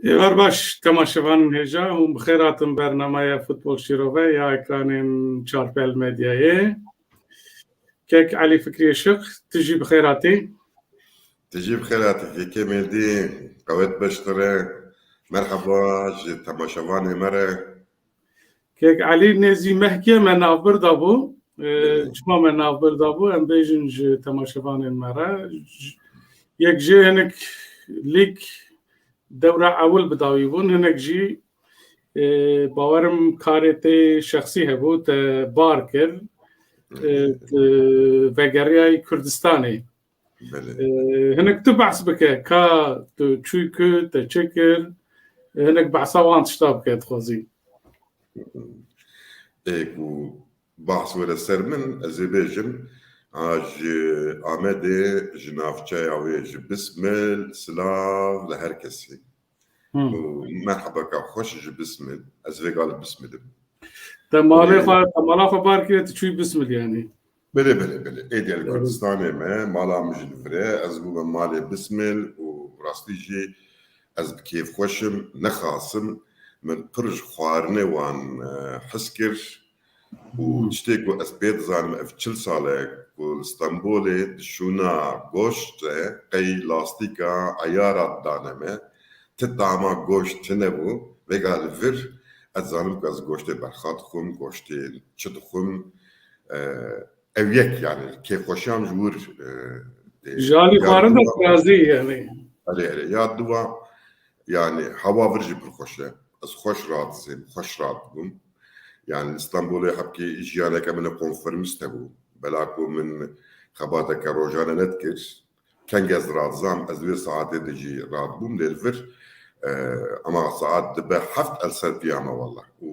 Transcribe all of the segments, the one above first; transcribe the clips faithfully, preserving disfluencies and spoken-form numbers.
Êvar baş, temaşevanên hêja, hûn bi xêr hatin bernameya Futbol Şîrove ya ekranên Çarpel Medyayê. Kek Elî Fikrî Işiq, tu jî bi xêr hatî. Tu jî bi xêr hatî, Kekê Mêrdî, qewet beştire. Merhaba ji temaşevanê me re. Kek Elî, nêzî mehkê me navbir dabû. Ee, çima me navbir dabû? Em bêjin ji temaşevanên me re. J-, yek jê hinek lîk dewra ewil bi dawî bûn, hinek jî, e, bawerim karê te şexsî hebû, te bar kir, e, te vegeriyayî Kurdistanê. Belê. E, hinek tu behs bike, ka tu çûyî ku, te çi kir, e, hinek behsa wan tişta bike dixwazî. Ê ku bahs were ser min, ez ê bêjim, a, ji Amedê, ji navçeya wê, ji Bismil, silav li her kesî. Hı. Û merhebaka xweş ji Bismil. Ez vêga li Bismil im. Te malê Ê, xwe, te mala xwe bar kiriye, tu çûyî Bismil yanî. Belê, belê, belê. Êdî li Kurdistanê me, mala min jî li vir e. Ez bûme malê Bismil û rastî jî ez bi kêfxweş im, nexasim. Min pir ji xwarinê wan, e, hez kir. Û Hmm. tiştê ku ez pê dizanim, ev çil sal e ku li Stenbolê di şûna goşt re qey lastîka eyara didane me. Ti tama goşt tune bû. Vêga li vir ez zanim ku ez goştê berxa dixwim, goştê çi dixwim. E, ev yek, yani, kêfxweşiya min ji wir, e, tê. Ji alî Ya xwarin de diwa razî, yani. Erê, erê. Ya diwa, yani, hewa vir jî pir xweş e. Ez xweş radizêm, xweş radibûm. Yani, li Stenbolê hebkê jiyaneke min konformîst hebû. Bela ku min xebateke rojane nedikir. Keng ez radizam, ez wê saetê de jî radibûm, lê li vir, e, ama saet dibe heft el ser piya me, wallah. Û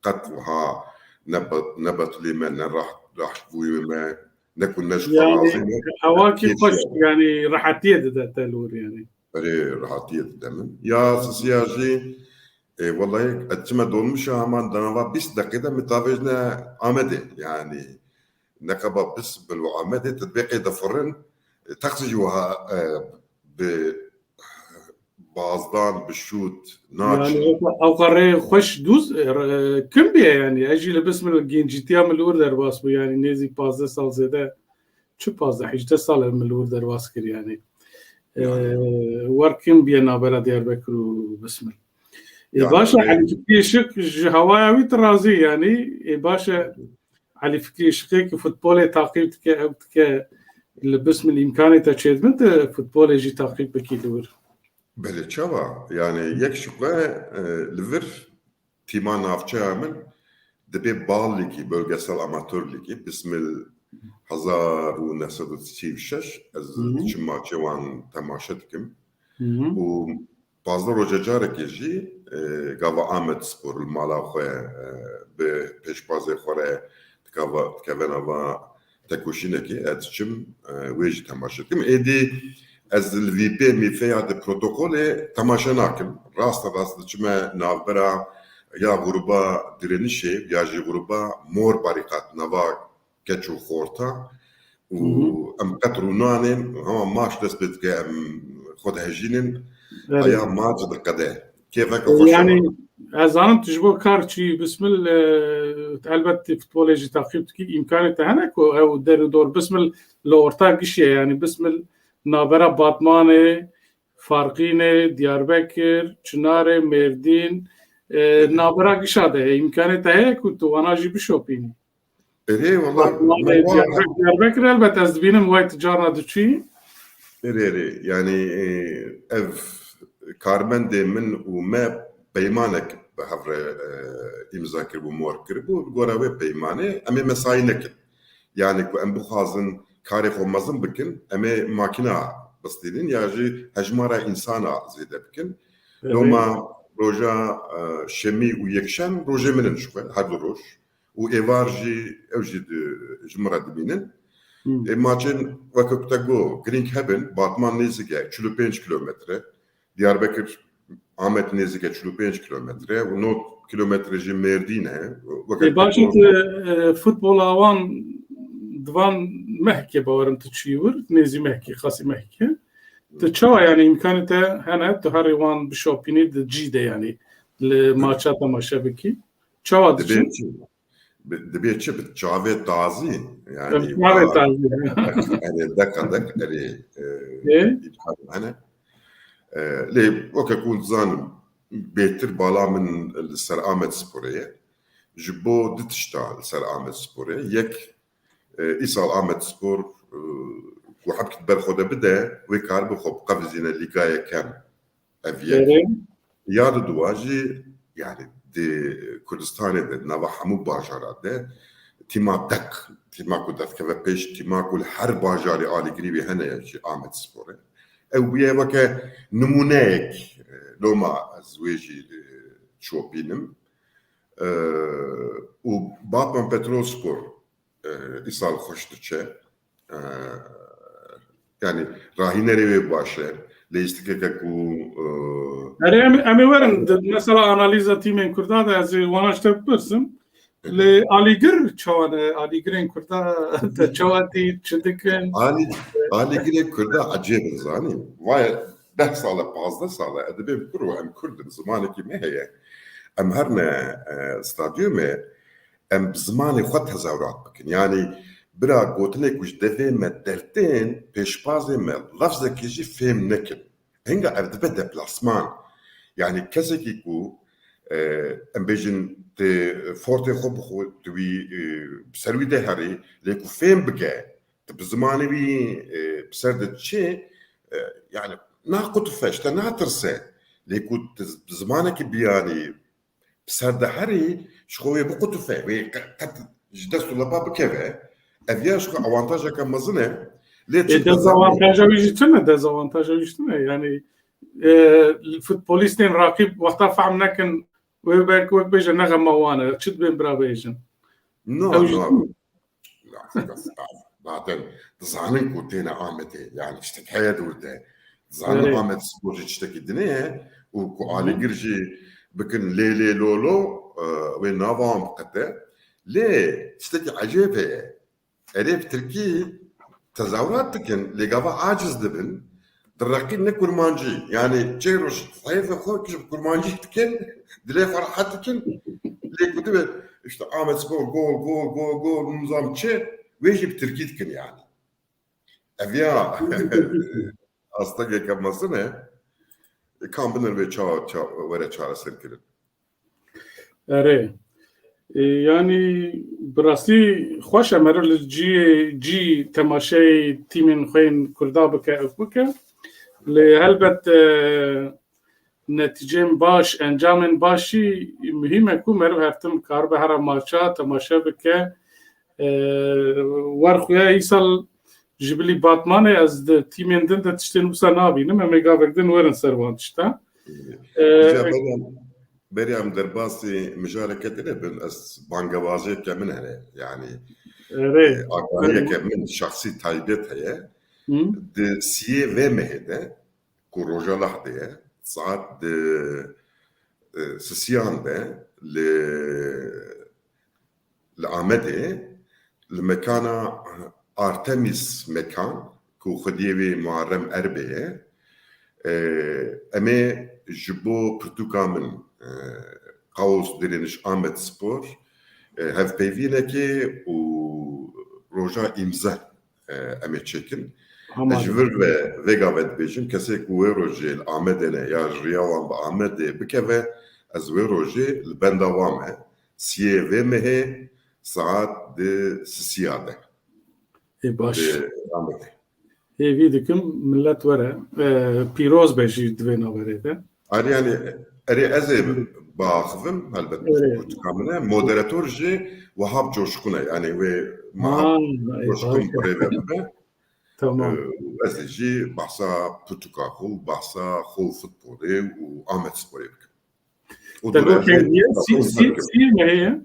qet wiha ne be-, ne betilî me, ne raht, rahtbûyî me, ne ku ne ji xwe Yani, razî me. Hewa kî Kêfî xweş, ye. Yani, rehetiyê dide te li wir, yani. Erê, rehetiyê dide min. Ya sisiya jî, e, wellahî, ez çime dolmuşa heman di nava bîst deqê de min tavêjne Amedê. Yani, neqeba Bismil û Amedê, tu dibê qê difirin, e, texsî jî wiha, e, bi bazdan, bi şût, naçî. Yani, ew, ew qarê xweş dûz, e, re-, kim bîye yani? Ez jî li Bismil gencîtiya min li wir derbas bû, yani, nêzî pazdeh sal zêde, çi pazdeh, hejdeh sal min li wir derbas kir, yani. E, Yani. Wer kim bîye navbera Diyarbekir û Bismil? E, Yani, baş e, e, Elî Fikrî Işık ji hewaya wî tu razî, yani, e, baş e, Elî Fikrî Işıkê ki futbolê taqîb dike, ew dike li Bismil îmkanê te çêdibin, tu futbolê jî taqîb bikî li wir. Belê, çawa? Yani, yek şiqe, e, li vir tîma navçeya min dibê bal lîgî, bölgesel amatör lîgî, Bismil hezar û neh sed û sî û şeş, ez Hı hı. diçim maçê wan temaşe dikim. Hı hı. Û pazdeh roja carekê jî, e, gava Amed Spor li mala xwe, e, bi pêşbazê xwe re dikava-, dikeve nava tekoşînekê, ez diçim, e, wê jî temaşe dikim. Êdî ez li vîpê mîfeya di protokolê temaşe nakim. Rast rast diçime navbera ya gruba Direnişê ya jî gruba Mor Barîqat, nava keç û xorta û Hı hı. em qet rûnanên, hema maç dest pê dike, em xwe dihejînin, Evet. Aya maç diqede. Kêfeke xweş e. Yani, ez zanim tu ji bo kar çûyî Bismil, e, elbet tu futbolê jî taqîb dikî, îmkanê te hene ku ew der û dor Bismil li orta gişê, yani Bismil navbera Batmanê, Farqînê, Diyarbekir, Çinarê, Mêrdîn, e, Evet. navbera gişa de heye. Îmkanê te heye ku tu wana jî bişopînî? Erê, wala, Bak, me wan Diyarbek-, Diyarbekir elbet ez dibînim, way tu carna diçûyî. Erê, erê, yani, e, ev karmendê min û me peymanek bi hev re, e, îmza kiribû, mor kiribû. Li gora wê peymanê em ê mesayî nekin. Yani ku em bixwazin karê xwe mezin bikin, em ê makîna bistînin ya jî hejmara însana zêde bikin. Evet. Loma roja, e, şemî û yekşem rojê min in ji xwe, her du roj. Û êvar jî, ew jî di, ji min re dimînin. Hmm. Ê, maçên weke ku te got, girîng hebin, Batman nêzîk e, çil û pênc kilometre. Diyarbekir, Amed nêzîk e, çil û pênc kilometre. Û nod kilometre jî Mêrdîn e. Weke Ê, baş e, tu, e, futbola wan di van mehkê bawerim tu çûyî wir, nêzî mehkê, xasî mehkê. Tu çawa, yanî îmkanê te hene tu herî wan bişopînî di cî de, yanî li maça temaşe bikî? Çawa diçin? Dibê çi? Bi- Dibê çi? Bi çavê tazî. Yanî Çavê tazî. Erê deka dek erê e, Ê? îmkan hene. E, lê weke ku dizanim bêtir bala min li ser Amed Sporê ye. Ji bo du tişta li ser Amed Sporê. Yek, e, îsal Amed Spor e, ku hebkî ber xwe de bide, wê karibe xwe biqevizîne Lîga Yekem. Ev yek. Erê. Ya di dua jî, yani di Kurdistanê de, di nava hemû bajara de tîma dek, tîma ku derdikeve pêş, tîma ku li her bajarê alîgirî wê hene ye jî Amed Spor e. Ew bûye weke nimûneyek, e, loma ez wê jî, e, çopînim. E, û Batman Petrolspor, e, îsal xweş diçe. E, yani rahînerê wê baş e. Lê îstikeke ku, e, Erê em, em ê werin, di- mesela analîza tîmên Kurda de ez ê wana ji te bipirsim. Lê alîgir çawa ne? Alîgirên Kurda te çawa dît, çi dikin? Alî, alîgirê Kurda ecêb in, zanî. Vay, deh sale, pazdeh sale, ez dibêm kur û em Kurd in, zimanekî me heye. Em her ne, e, stadyumê, em bi zimanê xwe tezewrat bikin. Yanî bira gotinê ku ji devê me dertên, pêşbazê me lefzekê jî fêm nekin. Hinga ev dibe deplasman. Yanî kesekî ku, e, em bêjin, tu fortê xwe bixwe, tu wî, e, bi ser wî de herî, lê ku fêm bike, tu bi zimanê wî, e, bi ser de diçê, e, yani naqutife, işte natirse. Lê ku tu bi zimanekî biyanî bi ser de herî, ji xwe wê biqutife, wê qe-, qet ji dest û lepa bikeve. Ev ya ji xwe avantajeke mezin e. Lê Ê, dezavantaja wî jî tune, dezavantaja wî jî tune. Yani, e, futbolîstên raqîb wexta fehm nekin, wê belki wek bêje nexema wan e, çi dibên bira bêjin? No, Ew jî no. Zaten dizanin ku têne Amedê, yani tiştek heye dûr de. Dizanin Evet. Amed Spor jî tiştekî dinê ye û ku alîgir jî bikin lê lê lo lo, e, wê nava wan biqete. Lê tiştekî ecêb heye. Erê bi tirkî tezawrat dikin, lê gava aciz dibin. Direqîn ne kurmancî. Yani çê roj heyfê xwe kişt kurmancî dikin, dilê xwe rehet dikin. Lê ku dibe, işte Ahmet Spor gol, gol, gol, gol, nizam çi, wê jî bi tirkî dikin yani. Ev ya astegeke mezin e. Kam binin wê ça, ça, were çareserkirin. Erê. E, yani bi rastî xweş e meriv li cî, cî temaşeyê tîmên xwe yên Kurda bike, ev bike. Lê helbet, e, netîceyên baş, encamên baş jî muhîm e ku meriv her tim karibe here maça temaşe bike. E, wer xuya îsal ji bilî Batmanê ez di tîmên din de tiştên wisa nabînim. Em ê gavek din werin ser wan tişta. E, Îca berê em, berê em derbasî mijareke din e bin, ez bangewaziyeke min hene. Yani Erê. e, agahiyeke min şexsî taybet heye. Hı. Di siyê vê mehê de ku roja Lehdê ye, saet di, e, sisiyan de li, li Amedê, li mekana Artemis mekan ku xwediyê wê Muharrem Erbê ye, e, em ê ji bo pirtûka min, e, Qaos Direniş Ahmet Spor, e, hevpeyvînekê û roja îmze, e, em ê çêkin. Ez ji vir ve vêga ve dibêjim, kesê ku wê rojê li Amedê ne ya ji riya wan bi Amedê bikeve, ez wê rojê li benda wan me, siyê vê mehê saet di sisiya de. Ê baş. Di Amedê. Hêvî dikim millet were. E, pîroz be jî di vê naverê de. Erê, yani, erê ez ê biaxivim, helbet pirtûka min e. Moderator jî Wahab Coşkun e. Yani wê Wahab Coşkun birêve bibe. Tamam. Ee, ez ê jî bahsa pirtûka xwe û bahsa xwe û futbolê û Ahmet Sporê bikim. Te got hêviye, sî, sî, sî mehê ye?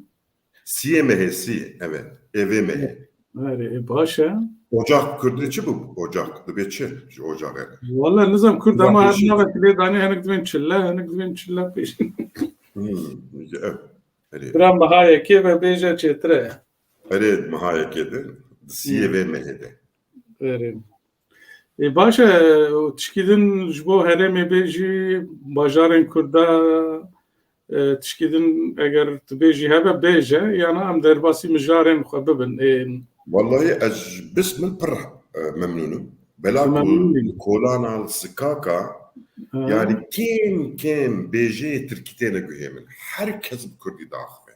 Siyê mehê, sî, evet. Ê vê mehê. Erê, e, baş e. Ocak Kurdî çi bû? Ocak. Dibê çi? Ji ocak e. Wala nizam Kurd ama her navek lê danê, hinek dibên çille, hinek dibên çille pêş. Hmm, ev. Erê. Bira meha yekê ve bêje çêtir e. Erê, meha yekê de. Di siyê vê mehê de. Erê. Ê, baş e, û tişkî din ji bo herêmê bê jî, bajarên Kurda, e, tişkî din eger tu bêjî hebe, bêje, yana em derbasî mijarên xwe bibin. Ê, Wallahî ez ji Bismil pir, e, memnûn im. Bela ku Memnûn im. Li Kolana, li Sikaka, Ha. Yani kêm kêm bêjeyê tirkî têne guhê min. Her kes bi kurdî diaxive.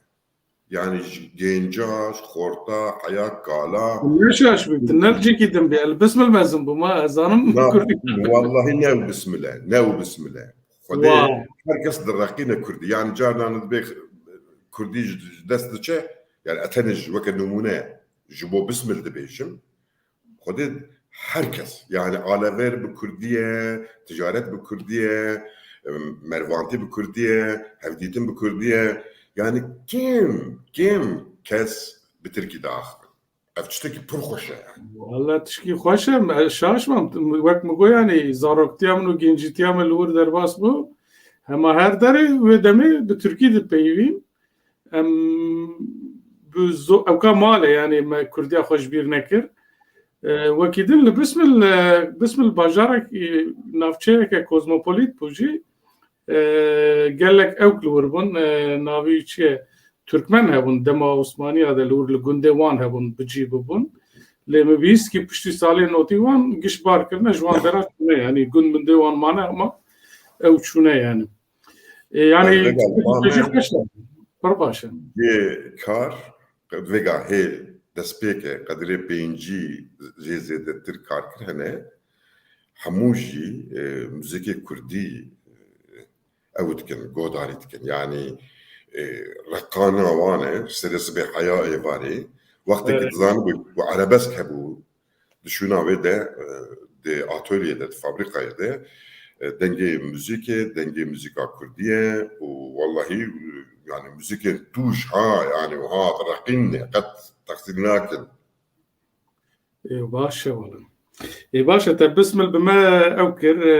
Yani ji gênca, ji xorta, heya, kala. Ne şaş bû, tu ne li cîkî din bî. El Bismil mezin bû, ma ez zanim Na, kurdî. Wallahî ne ew Bismil e, ne ew Bismil e. Xwedê Wow. Her kes direqîne kurdî. Yani carnan dibê kurdî ji, ji dest diçe, yani etenê ji weke nimûne ji bo Bismil dibêjim. Xwedê her kes, yani alevêr bi kurdî ye, ticaret bi kurdî ye, em, mervantî bi kurdî ye, hevdîtin bi kurdî ye. Yani kêm, kêm kes bi tirkî diaxivin. Ev tiştekî pir xweş e yani. Wala tişkî xweş e, ez şaş mam. Wek min got yani zaroktiya min û gencîtiya min li wir derbas bû. Hema her derê wê demê bi tirkî dipeyivîn. Em bi zo-, ewka mal e, yani me kurdiya xwe ji bîr nekir. E, wekî din li Bismil, e, Bismil bajarek, e, navçeyeke kozmopolît bû jî. E, gelek ewk li wir bûn, e, navî çi ye? Türkmen hebûn, dema Osmaniya de li wir li gundê wan hebûn, bi cî bibûn. Lê min bihîst kî piştî salê notî wan giş bar kirine, ji wan dera çûne, yani gund bindê wan mane, ama ew çûne yani. E, yani Ev legal tiştekî mane. Xweş e. Pir baş e. Yê kar, vêga hê destpêke, qedirê pêncî jê zêdetir kar kir hene. Hemû jî, e, muzîkê kurdî, e, ew dikin, godarî dikin. Yani, e, reqana wan e, ji serê sibê heya êvarê. Wextekî Evet. Dizanibû ku erebesk hebû, di şûna wê de, e, di atölyê de, di fabrîkayê de, e, dengê muzîkê, dengê muzîka kurdî ye û wallahî, e, yani muzîkên tûj ha, yani wiha reqîn ne, qet texsîr nakin. Ê, baş e wala. Ê, baş e, te Bismil bi me ew kir, e,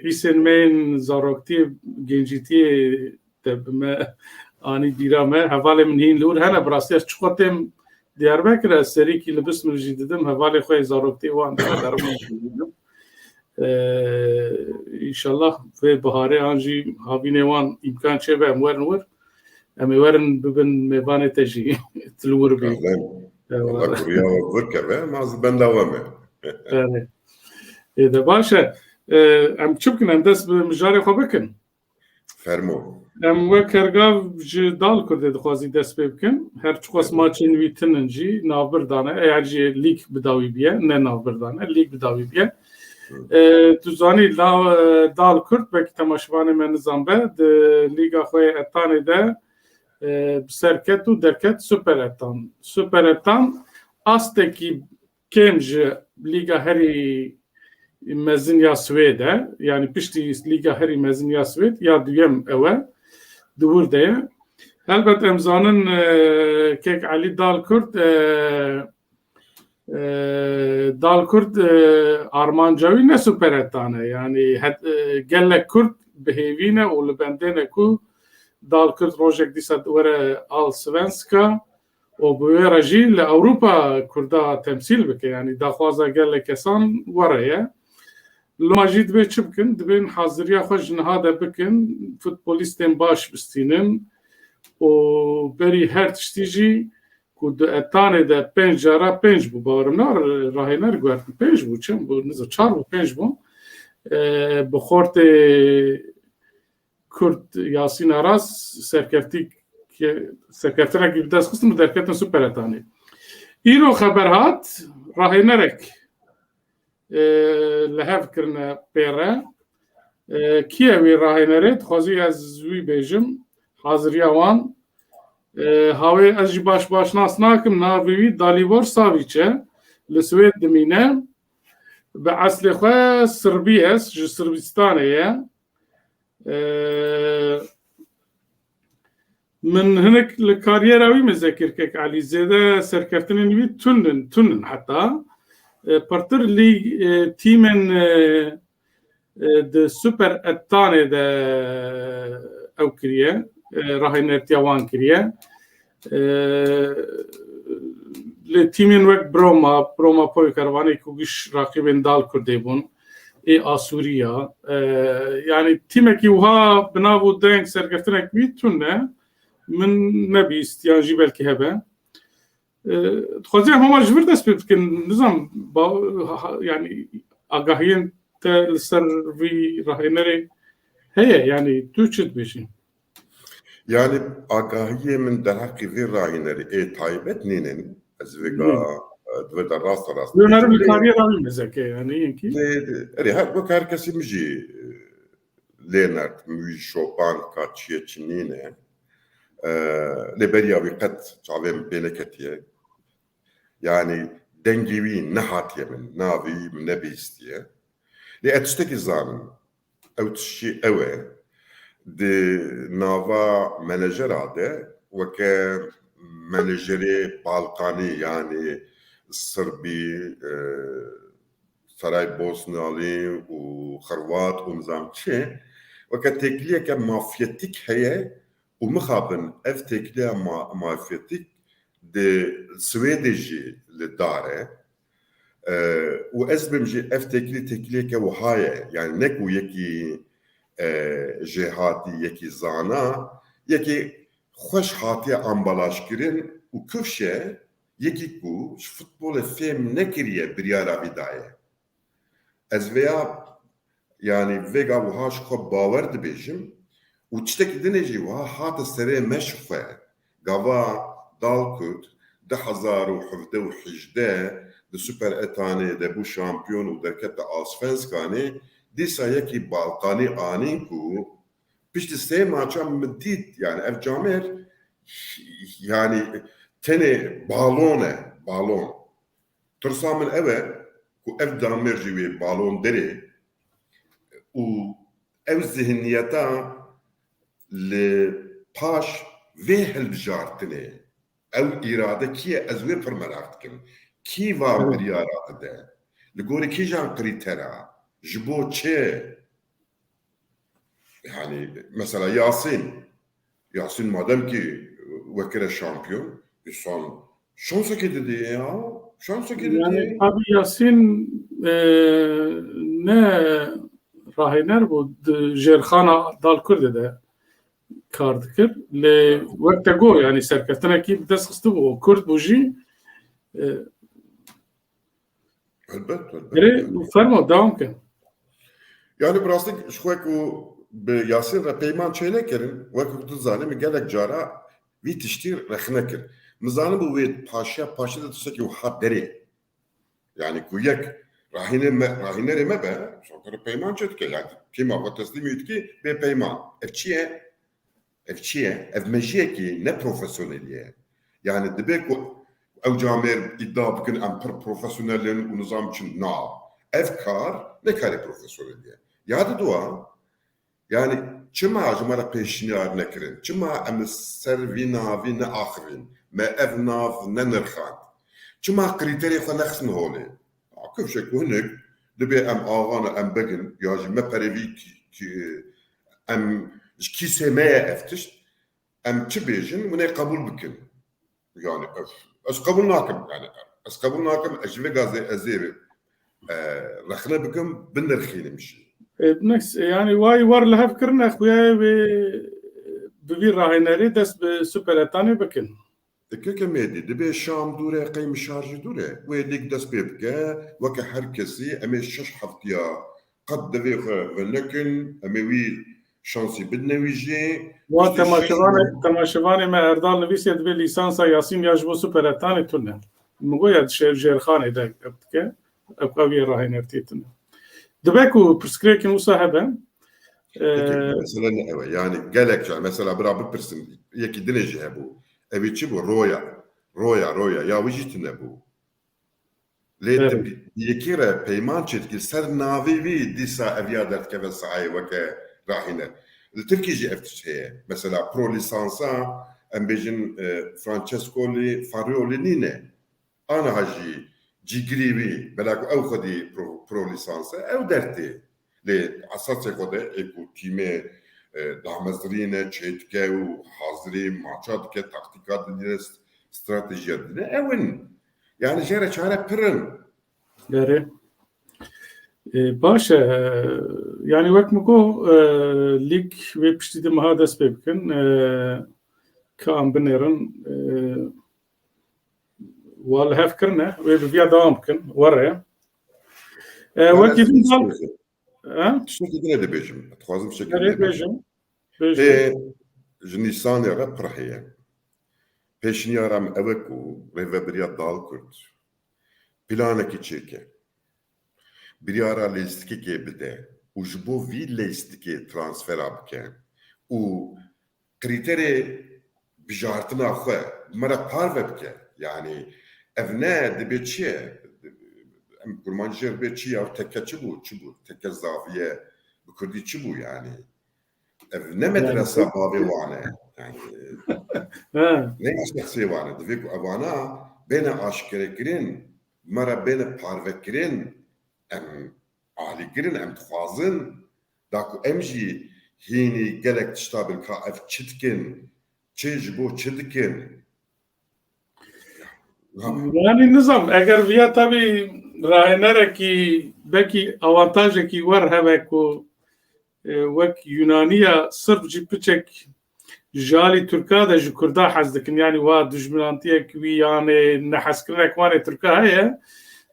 hîsên me yên zaroktiyê, gencîtiyê te bi me anî bîra me. Hevalê min hîn li wir hene, bi rastî ez çiqo têm Diyarbekir, ez serîkî li Bismil jî didim, hevalê xwe yê zaroktiyê wan dime, derman jî didim. E, înşallah vê biharê an jî havînê wan îmkan çêbe em werin wir. Em ê werin bibin mêvanê te jî. Tu li wir bî. Pardon. Eyvallah. Allah kuriya we vir keve, ma ez benda we me. Evet. Ê de baş e. Ee, em çi bikin? Em dest bi mijarê xwe bikin. Fermo. Em wek kergav ji Dal Kurdê dixwazî dest pê bikin. Her çiqas maçên wî tinin jî navbir dane. Eger jî lîg bi dawî biye, ne navbir dane, lîg bi dawî biye. Hı. Ee, tu zanî, la, e, Dal Kurd, belkî temaşevanê me nizan be, di lîga xwe yê Etanê de, e, bi ser ket û derket Super Etan. Super Etan astekî kêm ji Lîga herî mezin ya Swêd e. Yani piştî Lîga herî mezin ya Swêd ya duyem ew e. Di wir de ye. Helbet em zanin, e, Kek Elî Dal Kurd, e, e, Dal Kurd, e, armanca wî ne Super Etan e. Yani het-, e, gelek Kurd bi hêvî ne û li bendê ne ku Dal Kurd rojek dîsa were Allsvenska. û bi wê re jî li Ewropa Kurda temsîl bike. Yanî daxwaza gelek kesan were ye. Loma jî dibê çi bikin? Dibên haziriya xwe ji niha de bikin, futbolîstên baş bistînin û berî her tiştî jî ku di Etanê de pênc cara pênc bû, bawerim na, rahêner guhertin pênc bû, çend bû? Niza çar bû, pênc bû. E, bi xortê Kurd Yasîn Aras serkeftî-, serkeftinekî bi dest xistin û derketin Super Etanê. Îro xeber hat, rahênerek, e, li hev kirine pê re. E, kî ye wî rahênerê? Dixwazî ez wî bêjim. Haziriya wan. E, hawê ez jî baş baş nas nakim. Navê wî Dalibor Savic e. Li Swêd dimîne. Bi eslê xwe Sirbî ye, ji Sirbistanê ye. Ee, min hinek li kariyera wî me zekir kek Elî, zêde serkeftinên wî tun in, tun in heta. Ee, pirtir lîg, e, tîmên, e, e, di Super Ettanê de ew kiriye, e, rahênertiya wan kiriye. E, Lê tîmên wek Broma, Broma Poykarvanê ku giş raqîbên Dal Kurdê bûn, ê Asûriya. E, yanî tîmekî wiha bi nav û deng serkeftinek wî tune min nebîst yan jî belkî hebe. E, dixwazî em hema ji vir dest pê bikin. Nizam, ba, ha, yanî agahiyên te li ser vî rahênerê heye, yanî tu çi dibêjî? Yani agahiyê min derheqî vê rahînerê ê taybet nînin. Ez vêga e, di vir de rast rast. Leonardo DiCaprio ravî mezeke yani yekî. Erê her wek her kesî min jî e, Leonard min wî şopand ka çiye çi nîne. E, lê beriya wî qet çavê min pê neketiye. Yani dengê wî nehatiye min, navî min nebihîstiye. Lê ez tiştekî zanim. Ew tiştî ew e, di nava menejera de weke menejerê Balkanî, yanî Sirbî, e, Saraybosnalî û Xirvat û nizam çi, weke têkiliyeke mafyetîk heye û mixabin ev têkiliya ma-, mafyetîk di Swêdê jî li dar e. E, û ez bim jî ev têkilî têkiliyeke wiha ye. Yani ne ku yekî e, jêhatî, yekî zana, yekî xweş hatiye ambalajkirin û kifş e, yekî ku ji futbolê fêm nekiriye biryara vî daye. Ez vêya, yani vêga wiha ji xwe bawer dibêjim û tiştekî dinê jî wiha hate serê me ji xwe. Gava Dalkurd du hezar û hevdeh û hejdeh di Super Etanê de bû şampiyon û derkete Allsvenskanê, dîsa yekî Balkanî anîn ku piştî sê maça min dît, yani ev camêr yani tenê balon e, balon. Tirsa min ew e ku ev camêr jî wê balon derê û ew zihniyeta li paş vê hilbijartinê, ew îrade kî ye? Ez wê pir meraq dikim. Kî va biryara dide? Li gorî kîjan krîtera? Ji bo çi? Yani mesela Yasîn. Yasîn madem kî wekire şampiyon, însan şansekê didê ya. Şansekê didê. Yani tabii Yasîn e, ne rahêner bû, di jêrxana Dalkurdê de kar dikir. Lê wek te got, yani serkeftinekî bi dest xistibû û Kurd bû jî. E, Helbet, helbet. Erê, fermo, dewam ke. Yani bi rastî ji xwe ku bi Yasîn re peyman çênekirin, wek ku tu zanî, min gelek cara vî tiştî rexne kir. Min zanibû wê paşiya paşê de tiştekî wiha derê. Yani ku yek rahîne me, rahînerê me be, şonkere peyman çêdike. Yani tîma xwe teslîmî dikî bê peyman. Ev çi ye? Ev çi ye? Ev mejiyekî ne profesyonelî ye. Yani dibe ku ew camêr îdia bikin em pir profesyonel in û nizam çi, na. Ev kar ne karê profesyonelî ye. Ya di dua, yani çima ji me re pêşniyar nekirin? Çima em li ser vî navî neaxivîn? Me ev nav nenirxand. Çima krîterê xwe nexistin holê? Kifşek û hinek dibê em axa ne, em beg in, ya jî me perevî kî, kî, em ji kîsê me ye ev tişt, em çi bêjin, hûn ê qebûl bikin. Yani ev, ez qebûl nakim, yani ez qebûl nakim, ez ji vê gazê ez ê, e, rexne bikim, binirxînim jî. E, next, yani way war li hev kirine, xuya wê bi vî rahênerê dest bi Super Etanê bikin. Keke Mêdî, dibê Şam dûr e, qey Mişar jî dûr e. Wê lêk dest pê bike, weke her kesî, em ê şeş heftiya qet devê xwe venekin, em ê wî şansî bidine wî jî. Wa Piştî şeş temaşevanê, temaşevanê me Erdal nivîsiye, dibê lîsansa Yasîn ya ji bo Super Etanê tune. Min got ya di şêr jêrxanê de ev dike, ev ew yê rahênertiyê tune. Dibe ku pirsgirêkên wisa hebe, Peki, e, mesele ne ew e. Yani gelek car, mesela bira bipirsin, yekî dinê jî hebû. Evî çi bû? Roya. Roya, roya. Ya wî jî tune bû. Lê Evet. tu bi yekî re peyman çêdikî, ser navê wî dîsa ev ya derdikeve sahayê weke rahîne. Li Tirkî jî ev tişt heye. Mesela pro lîsansa, em bêjin, e, Francescoli Farioli nîne. Aniha jî cîgirî wî, bela ku ew xwedî pro, pro lîsans e, ew dertê. Lê esasê xwe de ê ku tîmê, e, damezrîne, çêdike û hazirî maça dike, taktîka didine, st-, stratejiya didine, ew in. Yani jê re çare pir in. Erê. E, baş e. E, yani wek min got, e, lîg wê piştî di meha dest pê bikin. E, ka em binêrin, e, wa li hev kirine, wê bi viya dewam bikin. Were. E, wekî din dal... Tiştekî din ê dibêjim. Dixwazim tiştekî din bêjim. Pê ji Nîsanê re pir heye. Pêşniyara min ew e ku rêvebiriya Dal Kurd planekî çêke. Biryara lêstikekê bide û ji bo vî lêstikê transfera bike û krîterê bijartina xwe bi me re parve bike. Yanî ev ne dibe çi ye? Em kurmancî jê re bê çi ya? Teke çi bû? Çi bû? Teke zaviye bi kurdî çi bû yanî? Ev ne medresa bavê wan e. Yanî, ne ya şexsê wan e. Divê ku evana bêne aşkerekirin, me re bêne parvekirin. Em alîkirin, em dixwazin da ku em jî hînî gelek tişta bin ka ev çi dikin, çi ji bo çi dikin. Yanî nizam, eger viya tabî rahênerekî, belkî avantajekî wer hebe ku, e, wek Yunaniya sirf jî piçek ji alî Tirka de ji Kurda hez dikin. Yanî wa dijminantiyek wî yanê nehezkirinek wanê Tirka heye.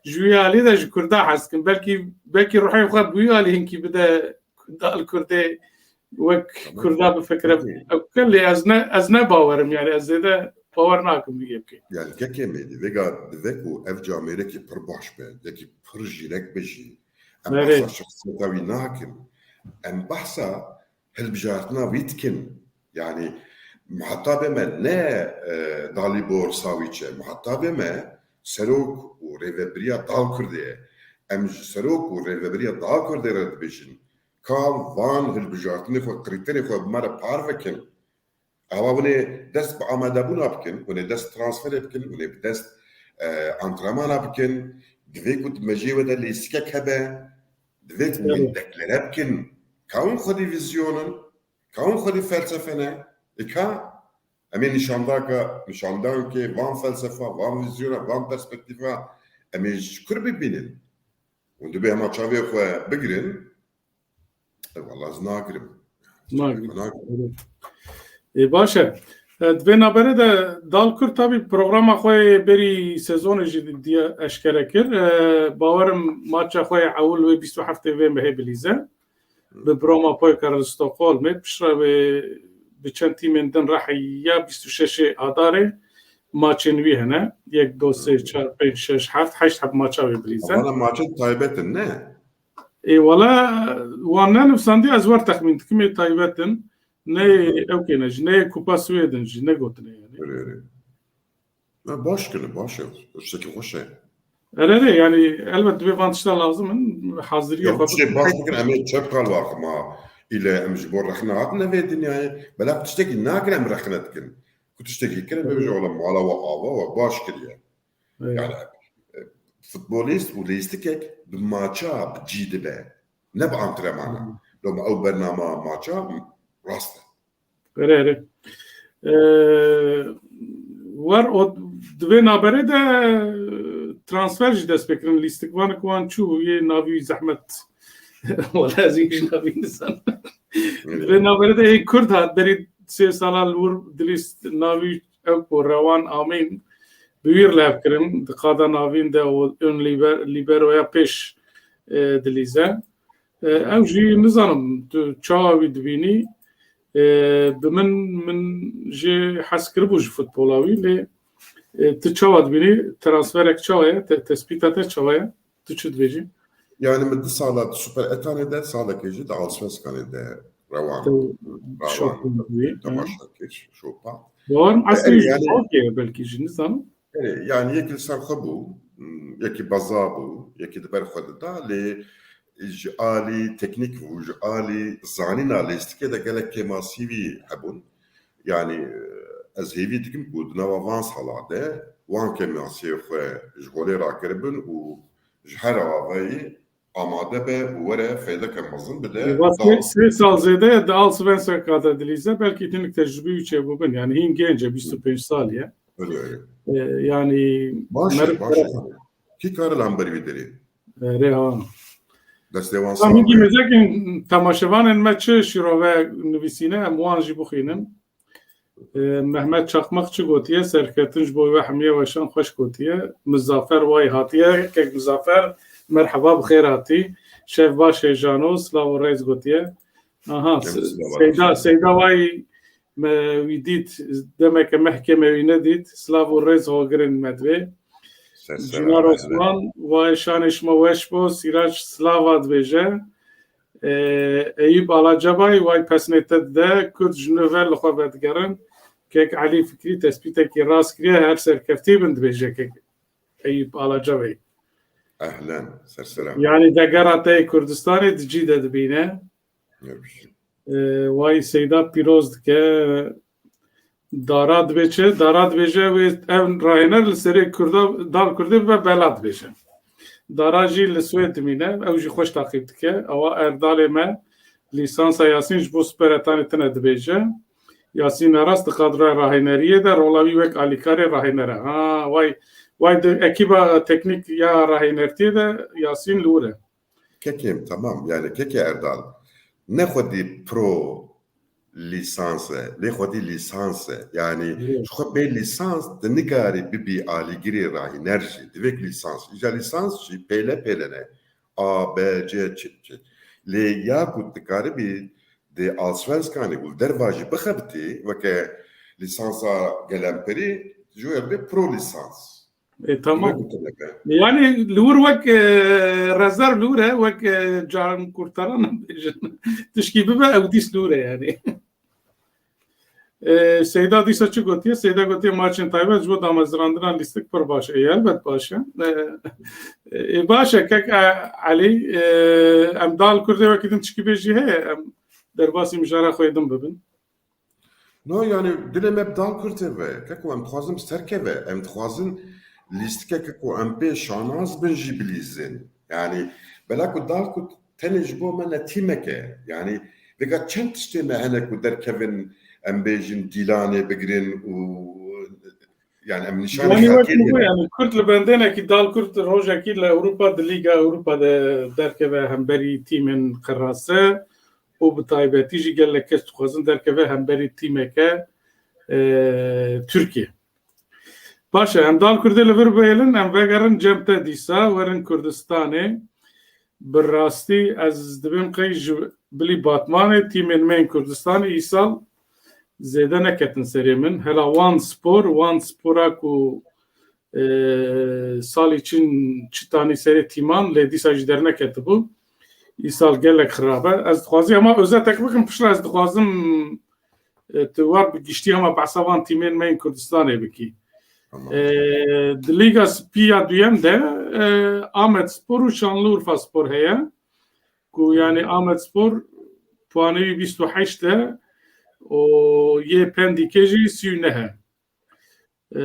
Ji wî alî de ji Kurda hez dikin. Belkî, belkî ruhê xwe bi wî alî hinkî bide Dal Kurdê wek Kurda bifikire. Ew ke lê ez ne, ez ne bawerim, yani ez zêde bawer nakim wî yekê. Yani kekê me divê ga, divê ku ev camêrekî pir baş be, yekî pir jîrek be jî. Em behsa şexsiyeta wî nakin. Em behsa hilbijartina wî dikin. Yani muhatabê me ne, e, Dalibor Sawiç e. Muhatabê me serok û rêvebiriya Dal Kurdê ye. Em ji serok û rêvebiriya Dal Kurdê re dibêjin. Ka van hilbijartinê xwe, krîterê xwe bi me re parve kin. Ewa hûn ê dest bi amadebûna bikin, hûn ê dest transferê bikin, hûn ê bi dest, e, antrenmana bikin. Divê ku di mejê we de lîstikek hebe, divê ku hûn deklare bikin. Ka hûn xwedî vizyon in, ka hûn xwedî felsefe ne, ê ka em ê nîşandaka, nîşandankê van felsefa, van vizyona, van perspektîfa em ê ji kur bibînin? Hûn dibê hema çavê xwe bigirin, E, wala ez nagirim. Nagirim. Nagirim. Ê, baş e. E, di vê navberê de Dal Kurd tabî programa xwe yê berî sezonê jî diye eşkere kir. E, bawerim maça xwe yê ewil wê bîst û heftê vê mehê bilîze. Bi Broma Pojkar li Stockholmê, piştre wê bi çend tîmên din re heya bîst û şeş adarê maçên wî hene. Yek, do, sê, çar, pênc, şeş, heft, heşt heb maça wê bilîze. Vana maçên taybet in, ne? Ê, wala wan nenivsandiye, ez wer texmîn dikim ê taybet in. Ne ew kêne jî, ne Kupa Swêd in jî, ne gotine yani. Erê, erê. Ne, baş kine, baş e. Tiştekî xweş e. Erê, erê, yani elbet divê van tişta lazim in, haziriye. Ya, xwe tiştê baş bikin, em ê çepkal waxima île em ji bo rexne hatine vê dinyayê. Bela tiştekî nakin em rexne dikin. Ku tiştekî kirin, bibêje, wala mala we ava we baş kiriye. Yani, e, futbolîst û lîstikek bi maça bi cî dibe, ne bi antrenmana. Loma ew bernama maça rast e. Erê, erê. E, wer o, di vê naberê de transfer jî dest pê kirin, lîstikvanek wan çû, yê navî zehmet. Wala ez jî navî nizanim. Di vê naberê de yê Kurd hat, berî sê sala li wir dilîst navî ew ku Rewan Amîn bi wî re lev kirin, di qada navîn de û ön liber-, liberoya pêş, e, dilîze. E, ew jî nizanim tu çawa wî dibînî. E, bi min, min jê hez kiribû ji futbola wî, lê, e, tu çawa dibînî? Transferek çawa ye? Te-, tespîta te çawa ye? Tu çi dibêjî? Yani min du sala di Super Etanê de, salekê jî di Allsvenskanê de Rewan, Rewan temaşa kir, şopa. Bawerim eslî yani, belkî jî nizanim. Erê, yani yek li ser xwe bû, yekî beza bû, yekî di ber xwe dida, lê ji alî teknîk û ji alî zanîna lêstikê de gelek kêmasî wî hebûn. Yani ez hêvî dikim ku di nava van sala de wan kêmasiyê xwe ji holê rakiribin û ji her avayî amade be û were feydeke mezin bide. Sê, sê sal zêde ye di Allsvenskan de dilîze, belkî hinek tecrûbî wî çêbûbin. Yani hîn genc e, bîst û pênc salî ye. Öyle öyle. E, yani Baş, baş. Kî kare li hemberî wî derê? Erê ha. Destê wan Tam hingî mêzekin temaşevanên me çi şîrove nivîsîne em wan jî bixwînin. E, Mehmet Çakmak çi gotiye? Serketin ji bo we hemiye weşan xweş gotiye. Mizafer way hatiye. Kek Mizafer merheba bi xêr hatî. Şev baş hêjano, silav û rêz gotiye. Aha, Seyda, Seyda way me wî dît, demeke mehkê me wî nedît. Silav û rêz hogirên me divê. Cînar Osman, way şanê şima weş bo, Sîrac slava dibêje. E, Eyûp Alacabay, way pesnê te dide, Kurd ji nû ve li xwe vedigerin. Kek Elî Fikrî tespîtekî rast kiriye, her serkeftî bin dibêje kek Eyûp Alacabay. Ehlen, serselam. Yani vegera te yê Kurdistanê di cî de dibîne. E, way Seyda pîroz dike. Dara dibê çi? Dara dibêje wê ev rahêner li serê Kurda, dal Kurdê bibe bela dibêje. Dara jî li Swêd dimîne, ew jî xweş taqîb dike. Ewa Erdalê me lîsansa Yasîn ji bo siperetanê tine dibêje. Yasîn Aras di kadroya rahêneriyê de rola wî wek alîkarê rahêner e. Ha, way, way di ekîba teknîk ya rahênertiyê de Yasîn li wir e. Kekê, tamam, yani kekê Erdal, ne xwedî pro lîsans e, lê xwedî lîsans e. Yani ji xwe bê lîsans tu nikarî bibî alîgirê rahîner jî. Divêk lîsans. Îja lîsans jî pêle pêle ne. A, B, C, çi, çi. Lê ya ku dikaribî di Allsvenskanê û li derva jî bixebitî, weke lîsansa gelemperî, ji wê re bê pro lîsans. E, tamam. Yani li wir wek e, rezerv li wir e, wek e, can kurtaran bêjin. Tişkî bibe ew dîs li wir e yani. E, Seyda dîsa çi gotiye? Seyda gotiye maçên taybet ji bo damezrandina lîstik pir baş e. Elbet baş e. E, e, baş e kek e, Elî, e, em dal Kurdê wekî din tişkî bêjî heye. Em derbasî mijara xwe din bibin. No, yani dilê me bi dal Kurdê ve. Keko em dixwazin bi ser keve. Em dixwazin lîstikeke ku em pê şanaz bin jî bilîzin. Yani bela ku dal Kurd tenê ji bo me ne tîmek e. Yani vêga çend tiştê me hene ku derkevin em bêjin dîlanê bigirin û yani em nîşanê Yani wek xelkê min got, dînin. Yani Kurd li bendênekî dal Kurd rojekî li Ewropa di Lîga Ewropa de derkeve hemberî tîmên qirase û bi taybetî jî gelek kes dixwazin derkeve hemberî tîmeke e, Tirkiye. Baş e, em dal Kurdê li vir bihêlin, em vegerin cem te dîsa, werin Kurdistanê. Bi rastî ez dibêm qey ji bilî Batmanê tîmên me yên Kurdistanê îsal zêde neketin serê min. Hela Wan Spor, Wan Spora ku e, salî çin çitanî serê tîman lê dîsa jî derneketibû. Îsal gelek xirab e. Ez dixwazî hema özetek bikim, piştre ez dixwazim e, tu war bi giştî hema behsa van tîmên me yên Kurdistanê bikî. Tamam. E, di Lîga Spî ya duyem de e, Amed Spor û Şanlıurfa Spor heye. Ku yani Amed Spor puanê wî bîst û heşt e û yê Pendîkê jî sî û neh e. E,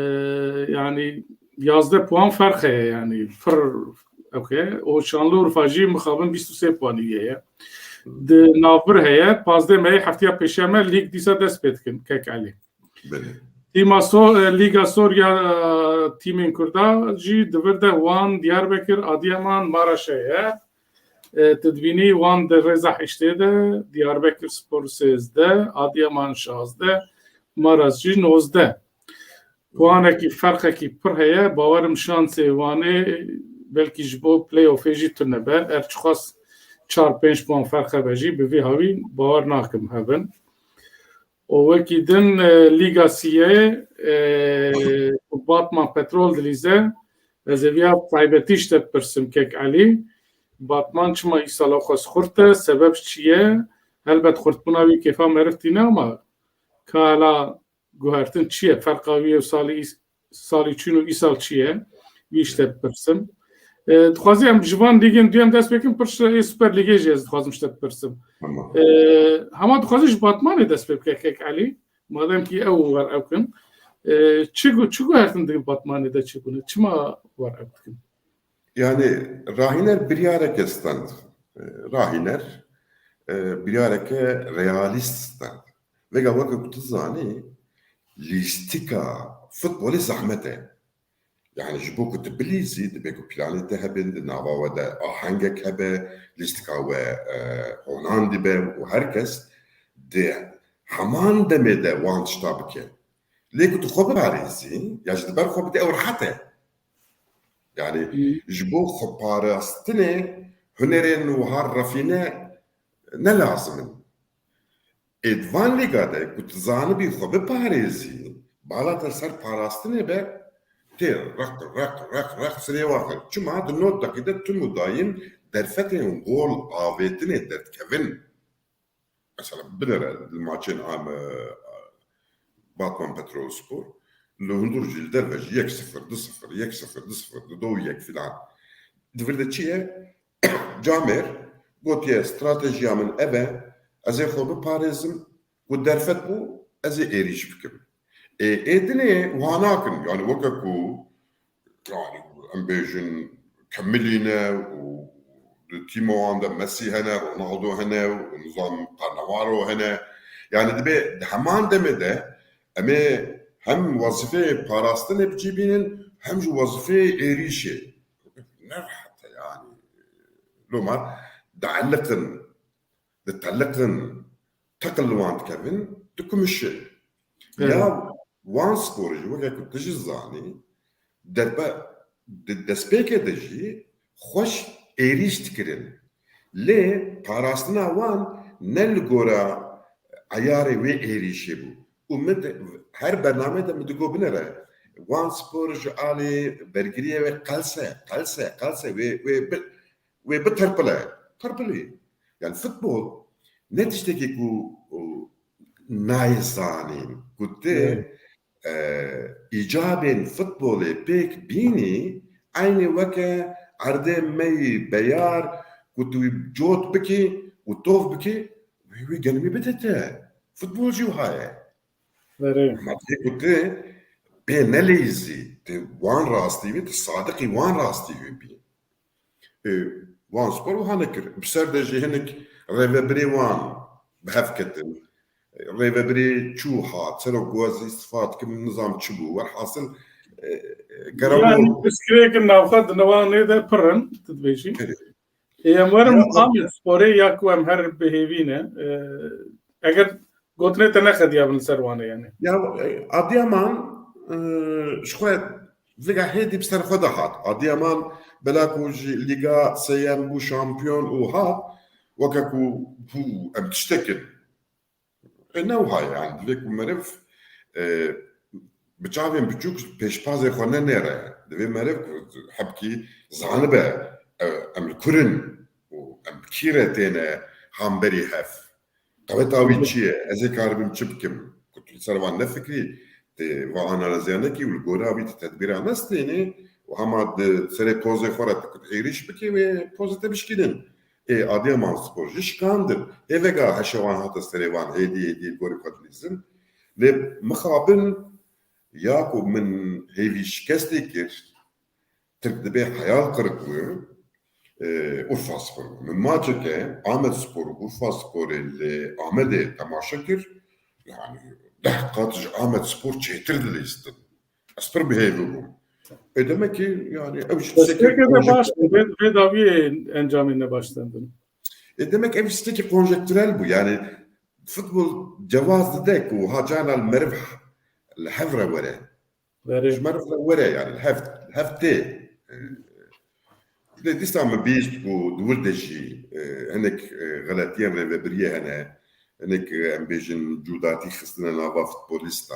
yani yazdeh puan ferq heye yani. Pir okay. O Şanlıurfa jî mixabin bîst û sê puanî heye. Di navbir heye, pazdeh Meyê heftiya pêşiya me lîg dîsa dest pê dikin, kek Elî. Belê. Tîma so, e, Lîga Sor ya e, tîmên Kurda jî di vir de Wan, Diyarbekir, Adiyaman, Maraş heye. E, tu dibînî Wan di rêza heştê de, Diyarbekir Spor sêzdeh, Adiyaman şazdeh, Maraş jî nozdeh. Puanekî ferqekî pir heye. Bawerim şansê Wanê belkî ji bo playoffê jî tune be. Her çiqas çar pênc puan ferq hebe jî bi vî hawî bawer nakim hebin. Û wekî din e, Lîga Siyê e, Batman Petrol dilîze. Ez ê viya taybetî ji te bipirsim kek Elî. Batman çima îsal xwest xurt e? Sebeb çi ye? Helbet xurtbûna wî kêfa meriv tîne ama ka hela guhertin çi ye? Ferqa wî ye û salî, salî çûn û îsal çi ye? Wî ji te bipirsim. E, dixwazî em ji van lîgên duyem dest pê bikin, pir ji Super Lîgê jî ez dixwazim ji te bipirsim. Tamam. E, hema dixwazî ji Batmanê dest pê bike kek Elî. Madem ki ew wer ew kin, e, çi gu-, çi guhertin di Batmanê de çi bûne? Çima wer ew dikin? Yani rahîner biryareke stand. E, rahîner, e, biryareke realîst stand. Vêga weke ku tu zanî, Lîstika futbolê zehmet e. Yani ji bo ku tu bilîzî, dibe ku planê te hebe, di nava we de ahengek hebe, lîstika we, e, honan dibe û her kes di heman demê de wan tişta bike. Lê ku tu xwe biparêzî, ya ji di ber xwe bide, ew rehet e. Yani Hı. ji bo xwe parastinê hunerên wiha refîne ne lazim in. Ê di van lîga de ku tu zanibî xwe biparêzî, bala te ser parastinê be, tê req, req, req, req sirê wan xwe. Çima di nod deqî de tim û dayîn derfetên gol avêtinê derdikevin. Mesela binêre li maçên am, e, Batman Petrolspor, li hundir jî li derve jî yek sifir, du sifir, yek sifir, du sifir, du yek filan. Di vir de çi ye? Camêr gotiye, stratejiya min ev e, ez ê xwe biparêzim, ku derfet bû, ez ê êrîş bikim. Ê, ê dinê wiha nakin, yani weke ku, yani em bêjin Kemilî ne û di tîma wan de Mesî hene, Ronaldo hene û nizam Cannavaro hene. Yani dibe di heman demê de em ê hem wezîfeyê parastinê bi cî bînin, hem jî wezîfeyê êrîşê. Ne rehet e yani. Loma dieliqin, diteliqin, teqil li wan dikevin, dikumişin. Evet. Ya wan sporê jî weke ku tu jî zanî, derbe, di destpêkê de jî xweş êrîş dikirin. Lê parastina wan ne li gora eyarê wê êrîşê bû. Û min de, her bernameyê de min digot binêre, wan spor ji alî bergiriyê wê qelse, qelse, qelse wê, wê bi, wê biterpile. Terpilî. Yani futbol ne tiştekî ku, o, nayê zanîn, ku tu, Evet. e, îcabên futbolê pêk bînî, eynî weke erdê me yî beyar ku tu wî cot bikî û tov bikî, wî, wî genimî bide te. Futbol jî wiha ye. Berê. Ma tê ku tu pê neleyîzî, tu wan rastî wî, tu sadiqî wan rastî wî bî. E, wan spor wiha nekir. Bi ser de jî hinek rêvebirê wan bi hev ketin. Rêvebirê çû hat, serok ku ez îstifa dikim, nizam çi bû. Werhasil, e, e, gera Yani wan pirsgirêkin navxwe di newanê de pir in, tu dibêjî. Pir in. Ê, em werin Ya, Amed Sporê ya ku em her bi hêvî ne. E, eger gotinê te nexediyabin li ser wan e yani. Ya, e, Adiyaman, e, ji xwe vêga hêdî bi ser xwe de hat. Adiyaman bela ku ji Lîga Sêyem bû şampiyon û hat, weke ku bû em tiştek in. E, ne wiha ye, yani, divê ku meriv, e, bi çavên biçûk pêşpazê xwe nenêre. Divê meriv ku hebkî zanibe, e, em li kur in û em bi kî re têne hamberî hev. Qeweta wî çi ye? Ez ê karibim çi bikim? Ku tu li ser van nefikirî, tu va analiziya nekî û li gora wî tu tedbîra nestênî û hema di serê pozê xwe re tu ku êrîş bikî wê pozê te bişkînin. Ê, Adiyaman Spor jî şikandin. Hê vega heşewan hate serê wan, hêdî, hêdî gorî xwe dilîzin. Lê mixabin ya ku min hêvî şikestê kir, Tirk dibê heyal qirikbû, e, Urfa Spor bû. Min maçeke Amed Spor û Urfa Sporê li Amedê temaşe kir. Yani deh qat ji Amed Spor çêtir dilîstin. Ez pir bi hêvî bûm. E, demek ki, yani, ew jî tiştekî Destpêkê de baş, konjektürel bû. Vê, vê dawiyê encamê ne baş dendin. E, demek ev jî tiştekî konjektürel bû. Yani, futbol cewaz dide ku wiha carna li meriv li hev re were. Berê. Ji meriv re were, yani, li hev, li hev tê. E, lê dîsa min bihîst ku di wir de jî, e, hinek, e, xeletiyên rêvebiriyê hene. Hinek, em bêjin, cûdatî xistine nava futbolîsta,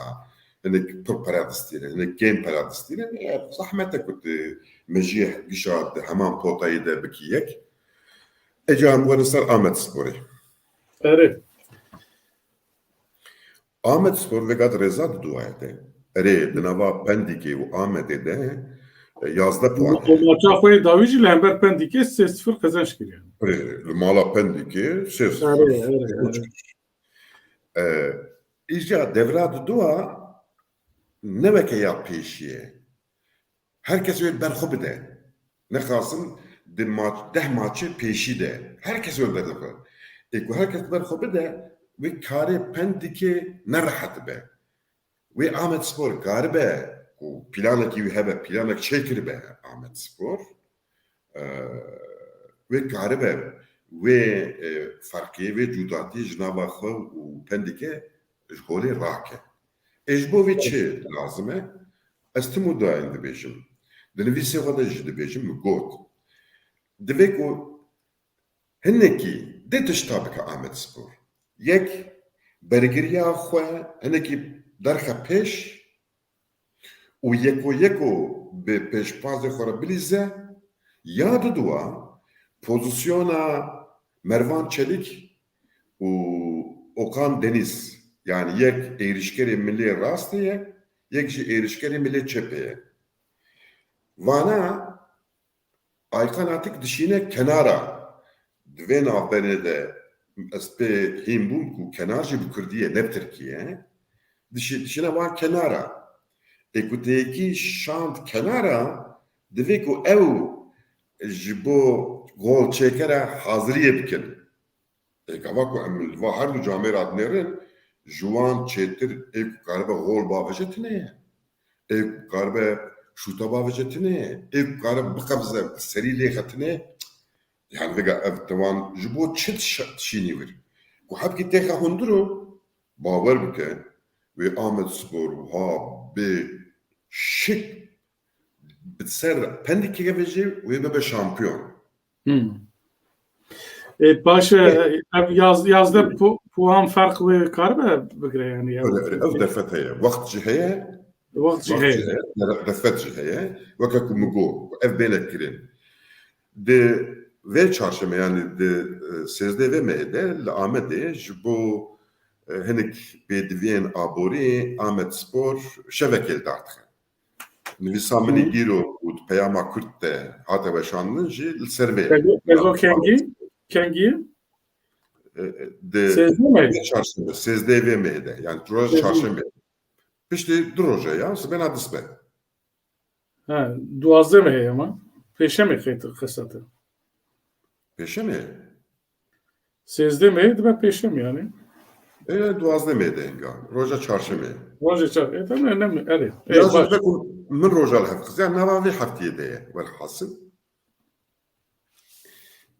hinek pir pere distînin, hinek kêm pere distînin. E, zehmet e ku tu mejiyê gişa di heman potayî de bikî yek. Ê ca em werin ser Amed Sporê. Erê. Amed Spor vêga di rêza di duwaye de. Erê, di nava Pendîkê û Amedê de, e, yazdeh puan heye. Maça xwe yê dawî jî li hember Pendîkê sê sifir qezenc kiriye. Erê, li mala Pendîkê sê sifir. Erê, erê, erê. E, îja devra diduwa ne weke ya pêşî ye. Her kes wê ber xwe bide. Nexasim di maç, deh maçê pêşî de. Her kes wê ber xwe. Ê ku her kes ber xwe bide, wê karê Pendîkê ne rehet be. Wê Amedspor karibe ku planekî wî hebe, planek çêkiribe Amedspor, e, wê karibe wê, e, ferqê, wê cudatî ji nava xwe û Pendîkê ji holê rake. Ê ji bo vê çi lazim e? Ez tim û dayîn dibêjim. Di nivîsê xwe de jî dibêjim, min got. Divê ku hinekî dê tişta bike Amedspor. Yek, bergiriya xwe hinekî derxe pêş û yeko yeko bi pêşbazê xwe re bilîze, ya didua pozisyona Mervan Çelîk û Okan Deniz, yani yek êrişkerê milê rastê ye, yek jî êrişkerê milê çepê ye. Vana Aykan Atik dişîne kenara. Di vê navberê de ez pê hîn bûm ku kenar jî bi kurdî ye, ne bi tirkî ye. Dişî-, dişîne van kenara. Ê ku te yekî şand kenara, divê ku ew ji bo gol çêkere haziriyê bikin. Ê gava ku em li va her du camêra dinêrin, ji wan çêtir ê ku karibe gol bavêje tune ye. Ê ku karibe şûta bavêje tune ye. Ê ku karibe biqevize, bi serî lêxe tune ye. Yani vêga ev tewan ji bo çi dişa-, dişînî vir? Ku hebkî têxe hundir û bawer bike, wê Amedspor wiha bê şik bi ser Pendîkê ve jî wê bibe şampiyon. Hmm. E, baş e, ev yaz-, yazdeh pu-, puan ferq wê karibe bigire yani. Ev, Öyle, öyle. Ev derfet heye. Wext jî heye. Wext jî Wext heye. Jî heye. Dere-, derfet jî heye. Weke ku min got, ev bêne kirin. Di vê çarşemê, yani di, e, sêzdeh vê mehê de li Amedê ji bo, e, hinek pêdiviyên aborî Amedspor şevekê li dar dixe. Nivîsa min ê Hı. Îro û di peyama Kurd de hate weşandin jî li ser vê. Tezo, tezo kengî? Kengî? E, e, di Sêzdeh mehê? Vê çarşemê, sêzdeh vê mehê de. Yani roja Sêzdeh. Çarşemê. Piştî du roje ya, sibêna dist be. Ha, duwazdeh mehê ama. Pêşemê qeyt qesate. Pêşemê? Sêzdeh mehê dibe pêşem yani. E, duwazdeh mehê de hinga. Roja çarşemê. Roja çar-, e, tamam, önemli. Erê. E, Ya baş. Ji ku min roja li hev xiziya, nava vê heftiyê de ye. Welhasil.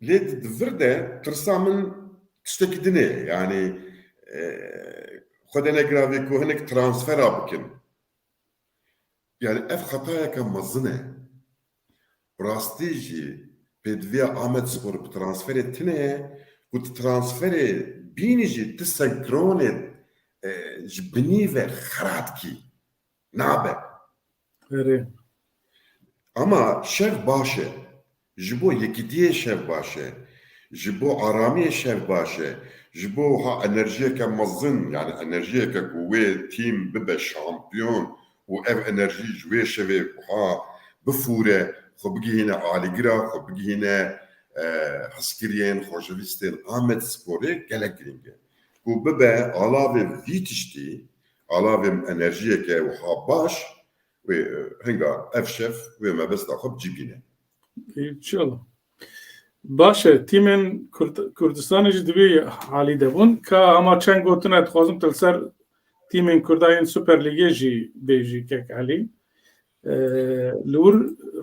Lê di, di vir de tirsa min tiştekî din e. Yani, e, xwe de negiravê ku hinek transfera bikin. Yani ev xetayeke mezin e. Bi rastî jî pêdiviya Amedspor bi transferê tune ye ku tu transferê bînî jî tu senkronê, e, ji binî ve xera dikî. Nabe. Erê. Ama şev baş e. Ji bo yekîtiyê şev baş e. Ji bo aramiyê şev baş e. Ji bo ha enerjiyeke mezin, yani enerjiyeke ku wê tîm bibe şampiyon û ev enerjî ji wê şevê ha bifûre, xwe bigihîne alîgira, xwe bigihîne, e, hezkiriyên, xweşivîstên Amedsporê gelek girîng e. Ku bibe alavê vî tiştî, alavê enerjiyeke wiha baş, wê, e, hinga ev şev wê mebesta xwe bi cî bîne. Înşallah. Baş e, tîmên Kurd-, Kurdistanê jî di vî halî de bûn. Ka hema çend gotin e, dixwazim tu li ser tîmên Kurda yên Super Lîgê jî bêjî, kek Elî. E, li wir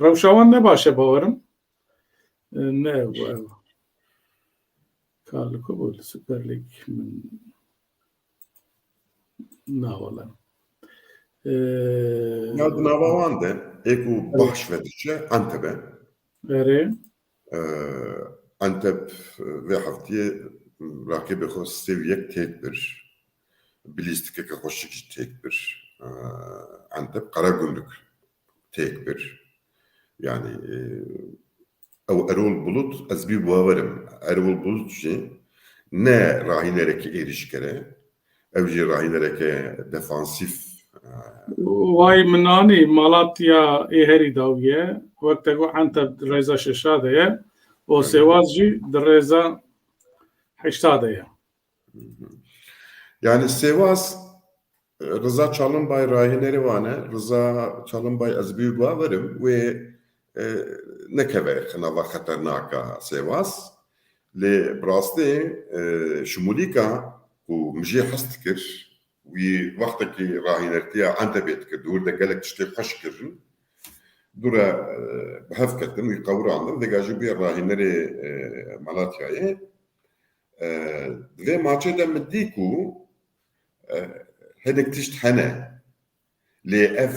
rewşa wan ne baş e, bawerim. E, ne, ew, ew. Ka li ku bû li Super Lîg min Navale. Ee, Ya di nava wan de ê ku Evet. baş vedişe Antep e. Erê. Ee, Antep, e, vê heftiyê rakibê xwe sê û yek têk bir. Bi lîstikeke xweşik jî têk bir. Ee, Antep Karagümrük têk bir. Yani, e, ew Erol Bulut, ez bî bawer im. Erol Bulut jî ne rahînerekî êrîşker e. Ew jî rahînereke defansîf, e, Way min anî Malatya ê herî dawî ye. Wek te got Antep di rêza şeşa de ye. Û Evet. Sêwaz jî di rêza heşta de ye. Yani Sêwaz, e, Riza Çalınbay rahînerê wan e. Riza Çalınbay ez bî bawer im. Wê, e, nekeve xinava xeternaka Sêwaz. Lê bi rastî, e, Şimulîka ku min jê hez dikir, wî wextekî rahînertiya Entebê dikir, di wir de gelek tiştê xweş kirin. Dû re, e, bi hev ketin, wî qewirandin, vêga jî bûye rahînerê, e, Malatyayê. E, di vê maçê de min dî ku, e, hinek tişt hene. Lê ev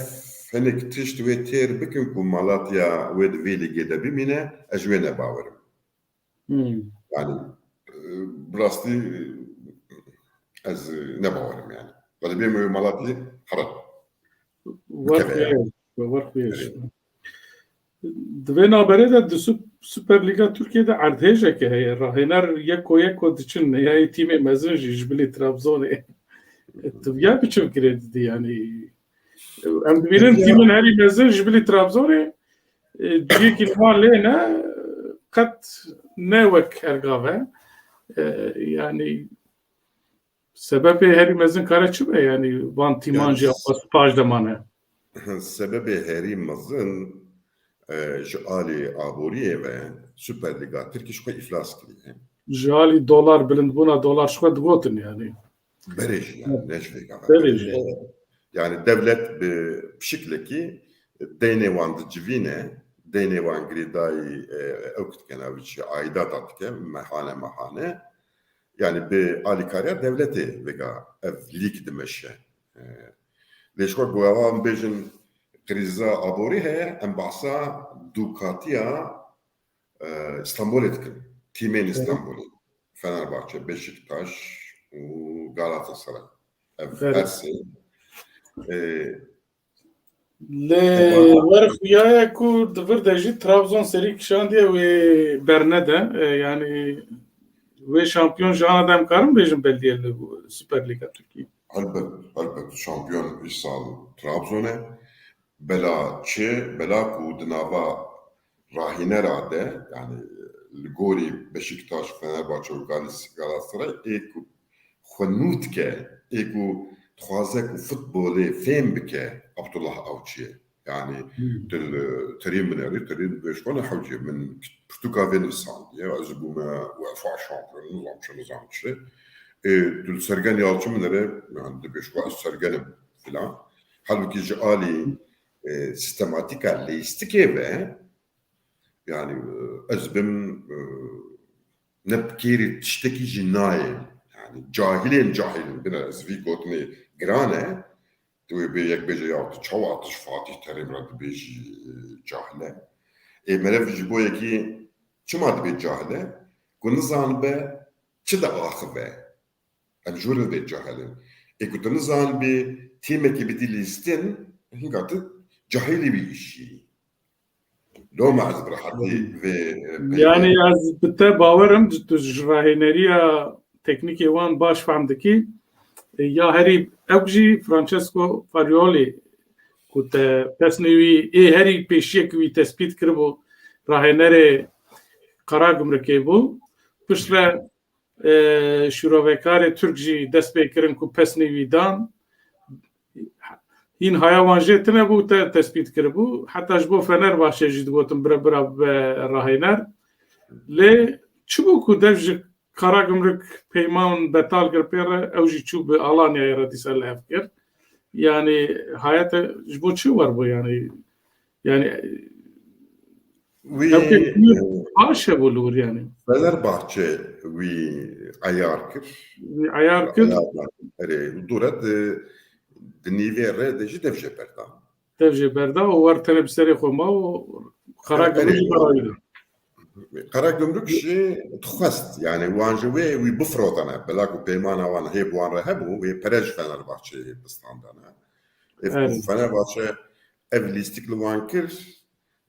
hinek tişt wê têr bikin ku Malatya wê di vê lîgê de bimîne, ez ji wê ne bawer im. Hmm. Yani, e, bi rastî, e, ez, e, ne bawer im yani. Xelebê me Malatya hera. Wer xuyê, wer xuyê. Di vê navberê de di Sup-, Super Lîga Tirkiyê de erdhêjeke heye. Rahêner yeko yeko diçin, neyayê tîmê mezin jî ji bilî Trabzonê. Tu ya biçim kirê didî yani. Em dibînin tîmên herî mezin ji bilî Trabzonê, e, ciyekî li wan lê ne, qet ne wek her gav e. E, yani, sebepê herî mezin kare çi be? Yani, van tîman Yani, jî s- paş de mane. Sebebê herî mezin, e, ji alî aboriyê ve Super Lîga Tirkî ji xwe îflas kiriye. Ji alî dolar, bilindbûna dolar ji xwe digotin yani. Berê jî yani, ne ji vê gava. Berê jî. Yani devlet bi, bi şiklekî deynê wan dicivîne, deynê wan girêdayî, e, ew dike, navî çi, aîdata dike, mehane mehane. Yani bi alîkariya devletê vêga ev lîk dimeşe. E, lê ji xwe ku eva em bêjin krîza aborî heye, em behsa dûkatiya, e, Stenbolê dikin. Tîmên Evet. Stenbolê. Fenerbahçe, Beşiktaş û Galatasaray. Ev Evet. her sê. E, Lê Eva- wer xuya ye ku di vir de jî Trabzon serî kişandiye wê bernede. E, yani wê şampiyon ji ana de em karin bêjin beldiye li Super Lîga Tirkiyê. Helbet, helbet şampiyon îsal Trabzon e. Bela çi? Bela ku di nava rahînera de, yani li gorî Beşiktaş, Fenerbahçe û Galis-, Galatasaray ê ku xwe nû dike, ê ku dixwaze ku futbolê fêm bike Abdullah Avcı ye. Yani Hmm. tu li terîn binerî, terîn dibêj xwe ne hewce min pirtûka vê nivîsandiye, ez bûme UEFA şampiyon, nizam çi, nizam çi. Ê, tu li Sergen Yalçın binere, yani dibêj xwe ez Sergen im filan. Halbukî ji alî, e, sistematîka lîstikê ve, yani, e, ez bim, e, ne bi kêrî tiştekî jî nayê. Yani cahilên cahil in, bine ez vî gotinê giran e. Tu wê bê yek bêje ya tu çawa tu ji Fatih Terim re dibêjî, e, cahil e. Ê meriv ji bo yekî çima dibê cahil e? Ku nizanibe çi diaxive. Em ji wir re dê cahil in. Ê ku tu nizanibî tîmekê bidî lîstin, hinga tu cahilî wî îşî. Loma ez bi rehetî vê, e, Yani ez bi te bawer im, tu ji rahêneriya teknîkê wan baş fehm dikî. E, ya herî ew jî Francesco Farioli ku te pesnê wî ê herî pêşiyek wî tespît kiribû, rahênerê Karagümrükê bû. Piştre, e, şîrovekarê Tirk jî dest pê kirin ku pesnê wî dan. Hîn haya wan jê tune bû, te tespît kiribû. Heta ji bo Fenerbahçe jî digotin bire bira be rahêner. Lê çi bû ku dev ji Karagümrük peyman betal kir pê re, ew jî çû bi Alanyayê re dîsa li hev kir. Yani haya te ji bo çi wer bû yani? Yani Wî, ew pê e, baş hebû li wir yani. Fenerbahçe wî eyar kir. Wî eyar kir. Eyar kir. Erê, dûre di, di nîvê re de jî dev jê berda. Dev jê berda û wer tenê bi serê xwe ma û Karagümrük jî berayî da. Karagümrük jî dixwest, yani wan ji wê wî bifirotane. Bela ku peymana wan hê bi wan re hebû, wê pere ji Fenerbahçeyê bistandane. Ev Evet. Fenerbahçe ev lîstik li wan kir,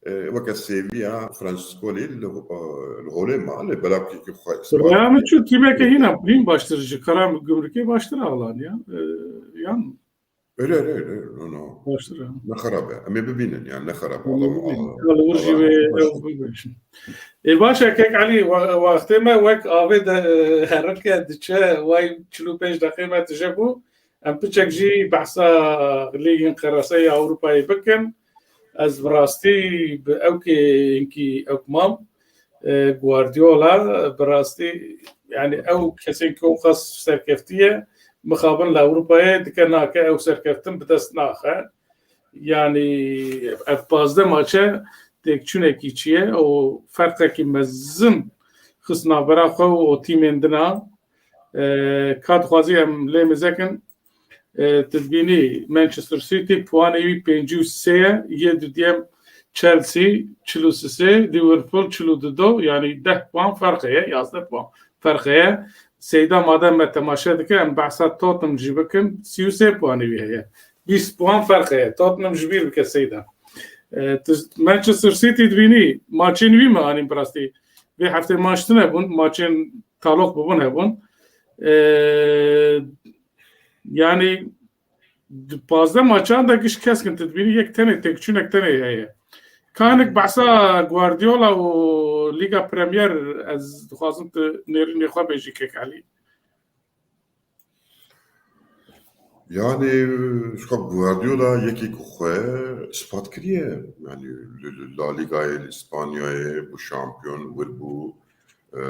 e, weke sêviya Francisco li, li, li holê ma, lê bela ku yekî xwe îspat Raya min çû tîmeke hîna, hîn baştir ji Karagümrükê baştir Alanya. E, yan Öyle, öyle, öyle, no, no. Baştir, ha. Ne xerab e. Em ê bibînin, yani ne xerab e. Em ê Adam, bibînin. Allah, Ya li wir jî Allah wê razı ew olsun. Bibêjin. Ê, baş e, kek Elî, wa-, wextê me wek avê de, e, herike diçe, way çil û pênc deqê me tije bû. Em piçek jî behsa Lîgên Qereseyê Ewropayê bikin. Ez bi rastî bi ewkê hinkî ewk mam, e, Guardiola, bi rastî, yani ew kesên ku ew qas serkeftî ye, mixabin li Ewropayê dike nake, ew serkeftin bi dest naxe. Yanî ev pazdeh maçe têkçûnekî çi ye û ferqekî mezin xist navbera xwe û tîmên din a. E, ka dixwazî em lê mizekin, e, tu dibînî Manchester City puanê wî pêncî û sê ye, yê dudiyem Chelsea çil û sê, Liverpool çil û du, yanî deh puan ferq heye, yazdeh puan ferq heye. Seyda madem me temaşe dike, em behsa Tottenham jî bikin, sî û sê puanê wî heye. Bîst puan ferq heye. Tottenham ji bîr bike Seyda. E, tu Manchester City dibînî, maçên wî me anîn bi rastî. Vê heftê maç tune bûn, maçên talok bûbûn hebûn. E, yanî di pazdeh maçan de giş kesk in, tu dibînî yek tenê têkçûnek tenê heye. Kanik behsa Guardiola û Liga Premier, ez dixwazim tu nêrînê xwe bêjî kek Elî. Yani, ji xwe Guardiola yekî ku xwe ispat kiriye. Yani, li, li La Ligayê, li Îspanyayê bû şampiyon, wir bû, e,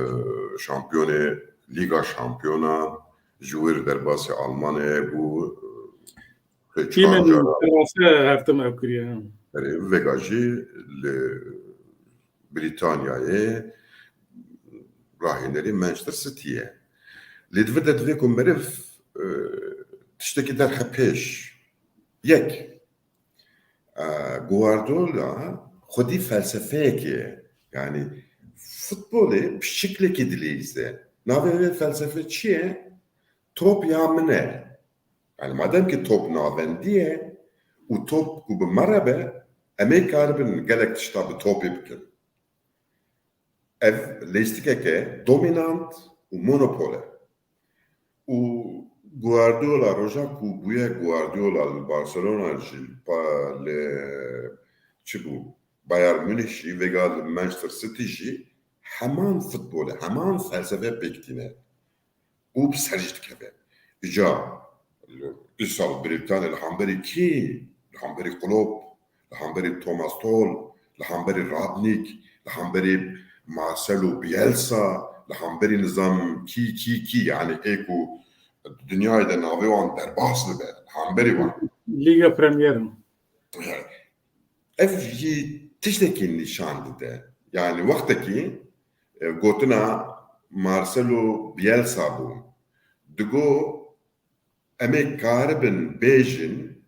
şampiyonê Liga Şampiyona, ji wir derbasî Almanyayê bû, e, Tîmên Fransa her tim ev kiriye. Erê, vega jî li Brîtanyayê rahînerê Manchester City ye. Lê di vir de divê ku meriv, e, tiştekî derxe pêş. Yek, e, Guardiola xwedî felsefeyekê ye. Yanî futbolê bi şiklekî dileyîze. Navê vê felsefe çi ye? Top ya min e. Yani madem ki top navendî ye û top ku bi me re be, em ê karibin gelek tişta bi topê bikin. Ev lêstikeke dominant û monopol e. Û Guardiola, roja ku bûye Guardiola li Barcelona jî, li pa-, li çi bû? Bayern Munich jî, vêga li Manchester City jî heman futbol e, heman felsefe pêk tîne. û bi ser jî dikeve. Îca îsal Brîtanê li hemberî kî? Li hemberî Klopp, li hemberî Thomas Tuchel, li hemberî Rangnick, li hemberî Marcelo Bielsa, li hemberî nizam kî, kî, kî, yani ê ku dinyayê de navê wan derbas bibe, li hemberî wan. Liga Premier. Ev jî tiştekî nîşan dide. Yani wextekî, e, gotina Marcelo Bielsa bû. Digo, em ê karibin bêjin,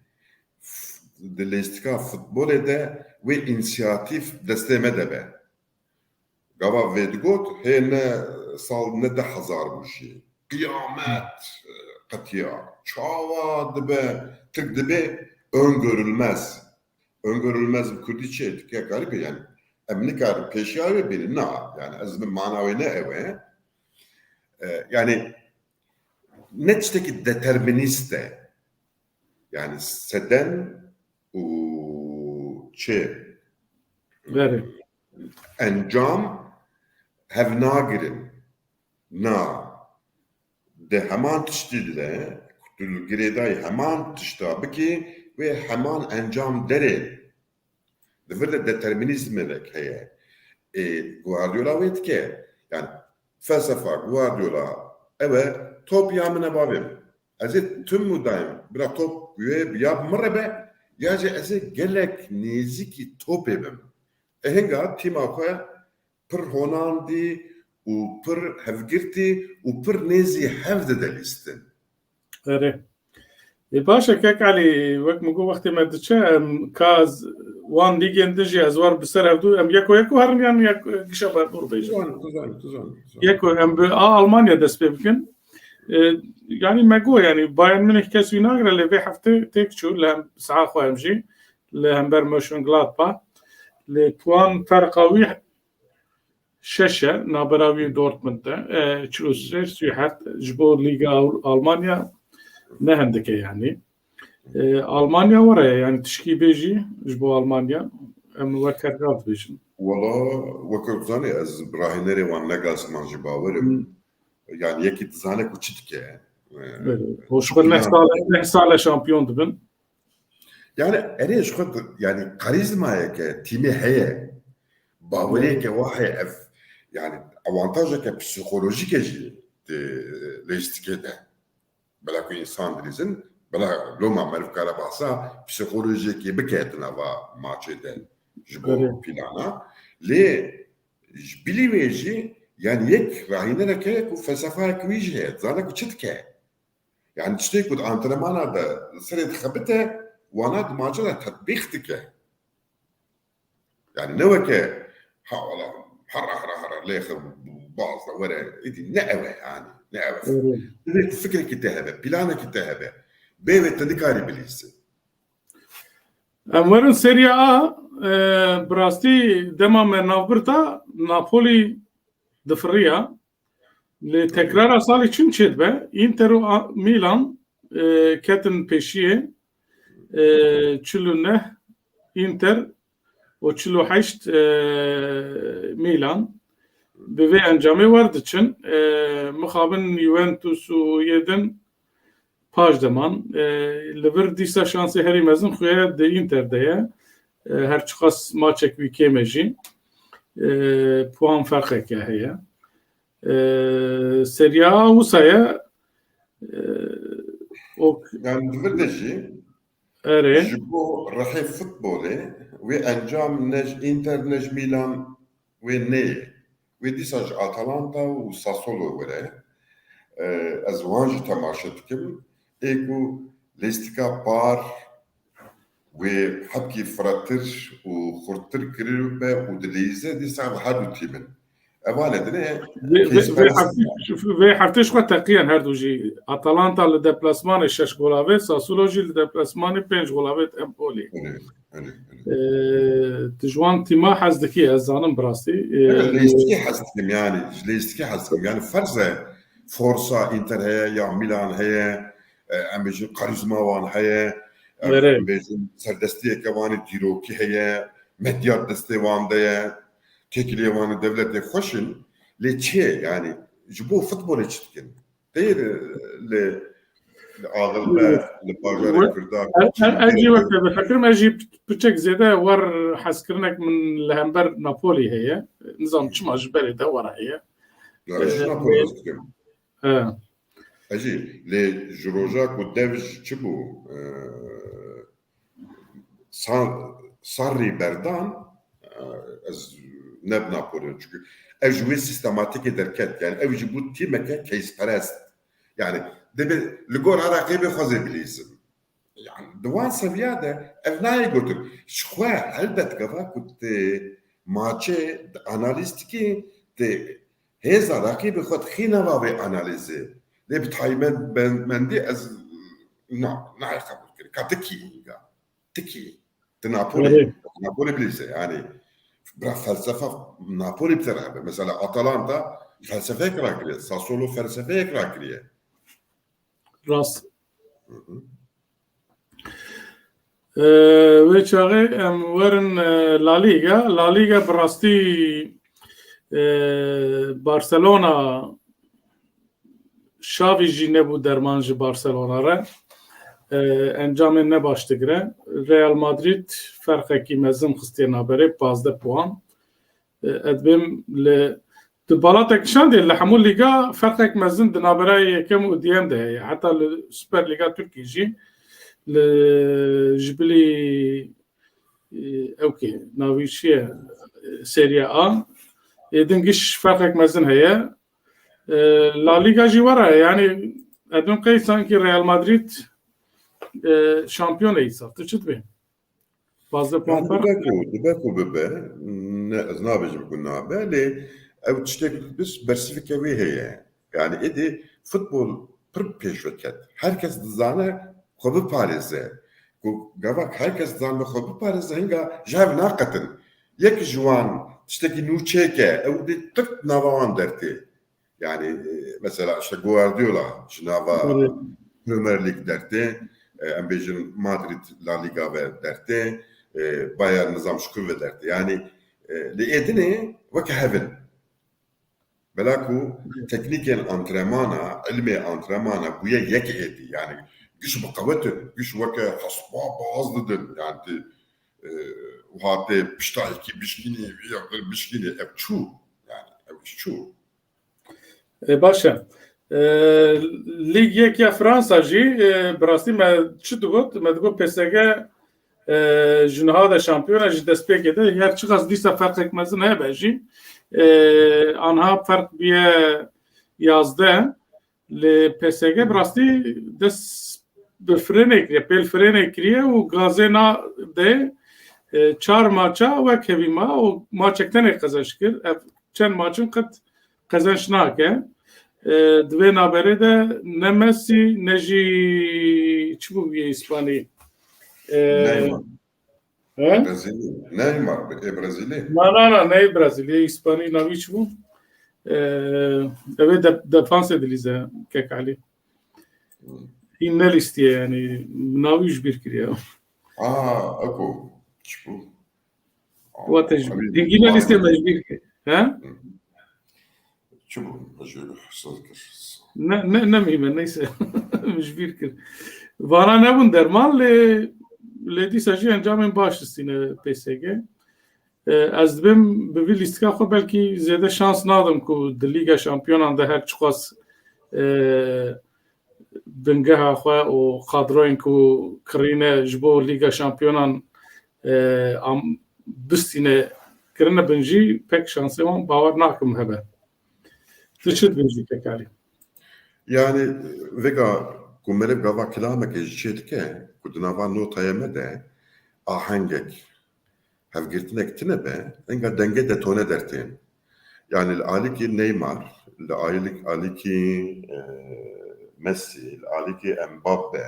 f-, di lêstika futbolê de wê însiyatîf destê me de be. Gava vê digot, hê ne sal ne deh hezar bû jî. Qiyamet, e, qetiya. Çawa dibe, Tirk dibê öngörülmez. Öngörülmez bi Kurdî çi? Tirkiye karî pê, yani, em nikarin pêşiya wê bînin. Na, yani, ez min mana wê ne ew e. E, yani, ne tiştekî determinîst e. Yani, seden û çi? Berê. Encam hev nagirin. Na, di heman tiştî de, tu li girêdayî heman tişta bikî, wê heman encam derê. Di vir de determinîzmêvek heye. Ê, Guardiola wê dike. Yani, felsefa Guardiola ew e, top ya min e bavê min. Ez ê tim û daim bira top wê bi ya bi min re be, ya jî ez ê gelek nêzîkî topê bim. Ê hinga tîma xwe pir honandî û pir hevgirtî û pir nêzî hev dide lîstin. Erê. Ê, baş e, kek Elî, wek min got, wextê me diçe, em ka z-, wan lîgên din jî ez war bi ser hevdû, em yeko yeko herin yan yek gişa berdûr bêjin? Tu zanî, tu zanî, tu zanî, tu zanî. Yeko em bi a Almanya dest pê bikin. E, yanî me got, yanî Bayern Munich kes wî nagire, lê vê heftê têk çû, li hem saha xwe em jî, li hember Mönchengladbach. Lê puan ferqa wî şeş e, nabera wî Dortmund e, e, çil û sê, sî û heft, ji bo Lîga Al-, Almanya ne hindik e yanî. E, Almanya were ye, yanî tişkî bêjî ji bo Almanya, em weke gav dibêjin. Wala, weke tu zanî, ez bi rahînerê wan Nagelsmann jî bawer im. Hmm. Yani yekî dizane ku çi dike. E, Belê. Û ji xwe neh sal e, neh sal e şampiyon dibin. Yani erê ji xwe di-, yani karîzmayeke tîmê heye. Baweriyeke wa heye ev. Yani avantajeke psîkolojîk e jî di lojîstikê de. Bela ku însan dilîzin, bela loma meriv kare bahsa psîkolojiyekê bike di nava maçê de ji bo Evet. plana. Lê ji bilî wê jî, yani yek rahînerek heye ku felsefayek wî jî heye, dizane ku çi dike. Yani tiştê ku di antrenmana de li serê dixebite, wana di maçê de tetbîq dike. Yani ne weke ha wala hara hara hara lêxe baz da were, îdî ne ev e yani, ne ev e. Evet. Divê ku fikrekî te hebe, planekî te hebe. Bê wê te nikarî bilîzî. Em werin Serie A, e, bi rastî dema me navbir da Napoli difiriya. Li tekrara salê çi çêdibe? Inter û A-, Milan, e, ketin pêşiyê, e, çil û neh Inter û çil û heşt, e, Milan. Bi vê encamê werdiçin, e, mixabin Juventus û yê din paş de man. E, li vir dîsa şansê herî mezin xuye di Inter de ye. E, her çiqas maçek wî kêm e jî, e, puan ferqeke heye. E, Serie A wisa ye. E, ok. Yani di vir de jî Erê. ji bo rihê futbolê wê encam ne ji Inter ne ji Milan wê neyê. Wê dîsa ji Atalanta û Sassuolo were. E, ez wan jî temaşe dikim. Ê ku lêstika par wê hebkî firehtir û xurttir kiribe û dileyîze dîsa ev her du tîm in. Ev wane dine Vê, vê, vê heftê, vê heftê ji xwe teqiyen her du jî. Atalanta li deplasmanê şeş gol avêt, Sassuolo jî li deplasmanê pênc gol avêt Empoli. Erê, erê, erê. Ee, tu ji wan tîma hez dikî, ez zanim bi rastî. Ee, Evet, lêstikê hez dikim yani, ji lêstikê hez dikim. Yani ferz e forsa Inter heye ya Milan heye, e, em bêjin karizma wan heye, em, Erê. em bêjin serdestiyeke wan ê dîrokî heye, medya destê wan de ye, têkiliyê wan ê dewletê xweş in. Lê çi ye yani, ji bo futbolê çi dikin? Teyr, e, li, li axil me, li bajarê Kurda, Ez, ez, ez jî weke difikirim, ez jî piçek zêde wer hezkirinek min li hember Napoli heye. Nizam çima ji berê de were heye. Ya, ez jî Ee, Napoli hez dikim. He. Ez jî, lê ji roja ku dev ji çi bû, e, Sar-, Sarrî berdan, e, ez ne bi Napoli, çünkü ev ji wê sîstematikê derket. Yani ev jî bû tîmeke keysperest. Yani dibê li gora reqîbê xwe zê bilîzin. Yani di wan seviya de ev nayê gotin. Ji xwe helbet gava ku tu maçê analîz dikî, tu hêza reqîbê xwe dixî nava vê analîzê. Lê bi taybetmendî ez na, nayê qebûl kirin. Ka tikî hînga. Tikî. Ti Napoli, Erê. Napoli bilîze yani. Bira felsefa Napoli bi te re hebe. Mesela Atalanta felsefeyek rakiriye. Sassuolo felsefeyek rakiriye. Rast. Hı hı. Ee, wê çaxê em werin, e, La Liga. La Liga bi rastî, e, Barcelona Xavi jî nebû derman ji Barcelona re. E, encamên ne baş digire. Real Madrid ferqekî mezin xistiye naberê, pazdeh puan. E, ez dibêm li, tu bala te kişandê, li hemû lîga ferqek mezin di navberayê yekem û diyem de heye. Heta li Super Lîga Tirkî jî li, ji bilî, e, ew kê, navî çi ye? E, Serie A. Ê din giş ferqek mezin heye. E, La Liga jî were, yani, ez dibêm qey sankî Real Madrid, e, şampiyon e îsal. Tu çi dibê? Pazdeh puan Yani fark. Dibe ku, dibe ku bibe, ne, ez nabêjim ku nabe, lê ew tiştek biz bersivike wê heye. Yani êdî futbol pir pêş ve ket. Herkes dizane xwe biparêze. Ku gavak herkes dizane xwe biparêze, hinga ji hev naqetin. Yek ji wan tiştekî nû çêke, ew dê tirt nava wan dertê. Yani, e, mesela işte Guardiola ji nava Evet. Premier League dertê, e, em bêjin Madrid La Liga ve dertê, e, Bayern nizam şikul ve dertê. Yani, e, li êdinê weke hevin. Bela ku teknîkên antrenmana, ilmê antrenmana bûye yek êdî. Yani, giş bi qewet in, giş weke hespa baz didin. Yani, ti, e, hatê pişta yekî bişkînî, vî yekî bişkînî, ev çû. Yani, ev iş çû. E, baş e. E, Lîg yek ya Fransa jî, e, bi rastî me çi digot? Me digot P S G, e, ji niha de şampiyon e, ji destpêkê de her çiqas dîsa ferqek mezin hebe jî, e, anha ferq bûye yazdeh. Li P S G bi rastî dest bi frênê kiriye, pêl frênê kiriye û gazê nade, e, çar maça wek hevî ma û maçek tenê qezenç kir. Ev çend maçin qet qezenç nake. E, di vê naberê de ne Messi ne jî çi bû bûye Îspanî? E, Neymar. He? Brezîlî. Neymar bi, ê Brezîlî. Na, na, na, ne Brezîlî, Îspanî navî çi bû? E, ev ê de, defansê dilîze, Kek Elî. Hmm. Hîn nelîstiye, yanî navî ji bîr kiriye. Aa, eko. Çi bû? Wate ji Abi, hingî ne lîstê me ji bîr kir. He? Çi bû? Ji bîr kir. Ne, ne, ne muhîm e, neyse. Ji bîr kir. Vana nebûn derman, lê, lê dîsa jî encamên baş distîne P S G. E, ez dibêm bi vî lîstika xwe belkî zêde şans nadim ku di Lîga Şampiyonan de her çiqas, e, bingeha xwe û kadroyên ku kirîne ji bo Lîga Şampiyonan, e, am, bistîne kirine bin jî pek şansê wan bawer nakim hebe. Tu çi dibêjî Kek Elî? Yani, vêga ku meriv gava kilamekê ji çê dike, ku di nava notaya me de ahengek, hevgirtinek tune be, enga dengê detone dertên. Yani li alîkî Neymar, li alîk-, alîkî, e, Messi, li alîkî Mbappe,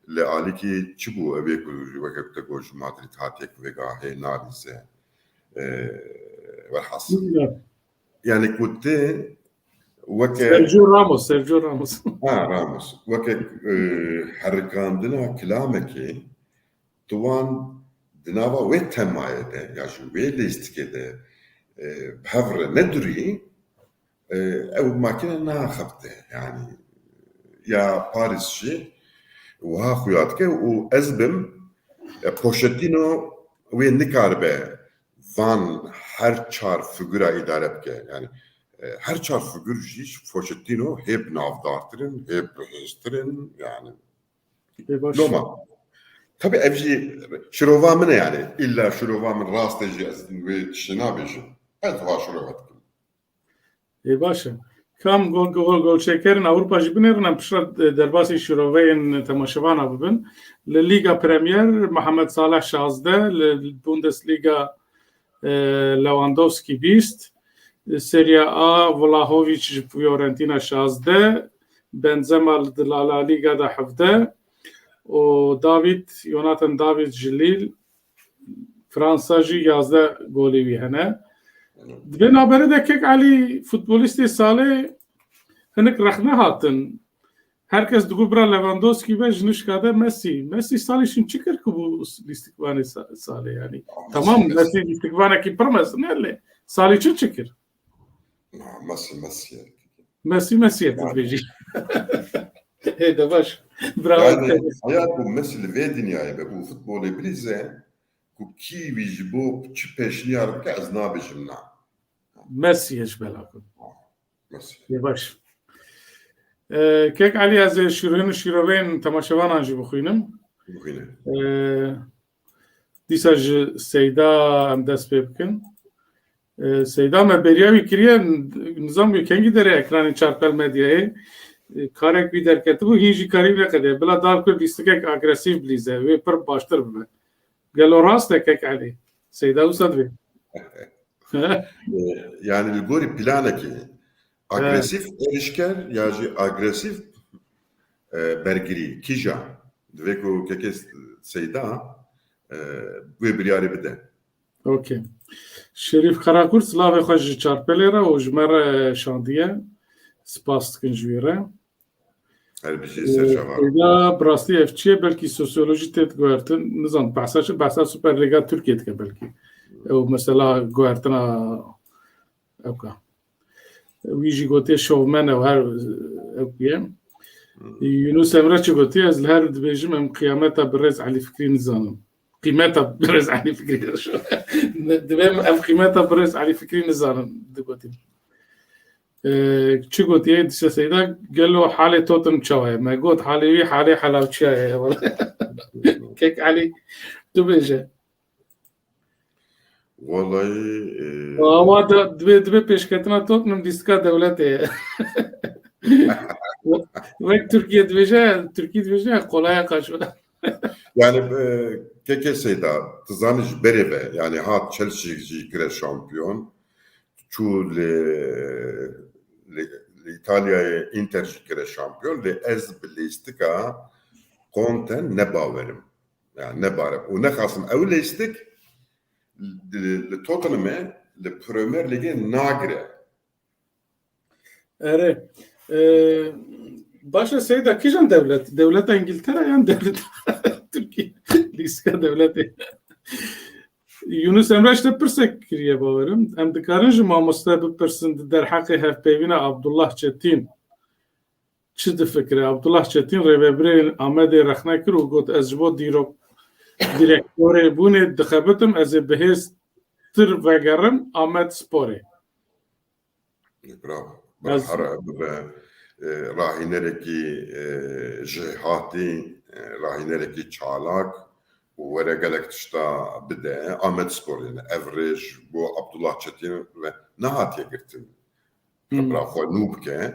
li alîkî çi bû, ev ê ku weke te got ji Madrid hatiye ku vê gahê nalîze. E, welhasil. Bilmiyorum. Yani ku tê weke Sergio Ramos, Sergio Ramos. Ha, Ramos. Weke, e, herikandina kilamekê, tu wan di nava wê temayê de ya ji wê lîstikê de, e, bi hev re nedurî, e, ew makine naxebite. Yani ya Paris jî wiha xuya dike û ez bim, e, Pochettino wê nikaribe van her çar figura îdare bike. Yani, e, her çar figur jî ji Pochettino hê bi navdartir in, hê bi hêztir in, yani. Ê baş. Loma. Tabii ev jî şirova min e yani. Îlla şirova min rast e jî ez wê tiştê nabêjim. Ez wiha şirova dikim. Ê baş e. Kam gol, gol, golçekerin Ewropa jî binêrin, em piştre, e, derbasî şiroveyên temaşevana bibin. Li Lîga Premier, Mohamed Salah şazdeh, li Bundesliga, e, Lewandowski bîst, Serie A, Vlahovic ji Fiorentina şazdeh, Benzema li La, La Liga de hevdeh û David, Jonathan David ji Lille, Fransa jî yazdeh golê wî hene. Di vê navberê de Kek Elî, futbolîstê salê hinek rexne hatin. Her kes digot bira Lewandowski be, ji nişka de Messi. Messi salê şin çi kir ku bû lîstikvanê sa-, salê yani? Messi, tamam, Messi. Messi lîstikvanekî pir mezin e lê salê çi çi kir? Na, Messi, Messi ye. Messi, Messi ye, tu Yani. dibêjî. Hê de baş. Bravo. Yani, eya ku Messi li vê dinyayê be û futbolê bilîze, ku kî wî ji bo çi pêşniyar bike, ez nabêjim na. Messi ye ji bela ku. Messi. Yê baş. E, Kek Elî, ez ê şîrên û şîroveyên temaşevanan jî bixwînim. Bixwîne. E, dîsa ji Seyda em dest pê bikin. E, Seyda, me beriya wî kiriye, nizam wî kengî derê ekranê Çarpel Medyayê. E, karek wî derketibû, hîn jî karî wî neqediye. Bila dar ku lîstikek agresîf bilîze, wê pir baştir bibe. Gelo rast e Kek Elî? Seyda wisa divê. E, yani li gorî planekê agresîf êrişker ya jî agresîf, e, bergirî, kîja? Divê ku Kekê Seyda, e, wê biryarê bide. Okey. Şerîf Karakurt, silavê xwe ji Çarpelê re û ji me re şandiye. Spas dikin ji wî re. Her bijî Ee, serçava. Êda bi rastî ev çi ye? Belkî sosyolojî tê diguhertin. Nizam, behsa çi? Behsa Super Lîga Tirkiye dike belkî. Ew mesela guhertina ewka. Wî jî gotiye şovmen ew her ew ye. Hmm. Yunus Emre çi gotiye? Ez li her dibêjim em qiyameta birêz Elî Fikrî nizanin. Qîmeta birêz Elî Fikrî. Ne, dibêm em qîmeta birêz Elî Fikrî nizanin, digotin. Ee, çi gotiye dîse Seyda, gelo halê Tottenham çawa ye? Me got halê wî halê Helawçiya ye. Kek Elî, tu bêje. Vallahi e, Ama da dibe, dibe pêşketina Tottenham lîstika dewletê ye. Wek Tirkiye dibêje, Tirkî dibêje kolaya kaçma. Yani e, Keke Seyda, tu zanî ji berê ve, yani hat Chelsea jî kire şampiyon, çû li, li, li Îtalyayê Inter jî kire şampiyon, lê ez bi lêstika Conte ne bawerim. Yani ne bawerim. Û nexasim ew lêstik li, li Tottenhamê, li Premier Leagueê nagire. Erê. Ee, baş e Seyda, kîjan dewlet? Dewleta Îngiltere yan dewleta Tirkiye? Lîstika dewletê. Yunus Emre işte pirsek kiriye bawerim. Em dikarin ji mamoste bipirsin di derheqê hevpeyvîna Abdullah Çetin çi difikire? Abdullah Çetin rêvebirê Amedê rexne kir û got, ez ji bo dîrok-, dîrektorê bûnê dixebitim, ez ê bihêztir vegerim Amed Sporê. Bravo. Her bibe e, rahînerekî e, jêhatî, e, rahînerekî çalak û were gelek tişta bide. Amed Spor, yani ev rê ji bo Abdullah Çetin ve nehatiye girtin. Xebra xwe nû bike.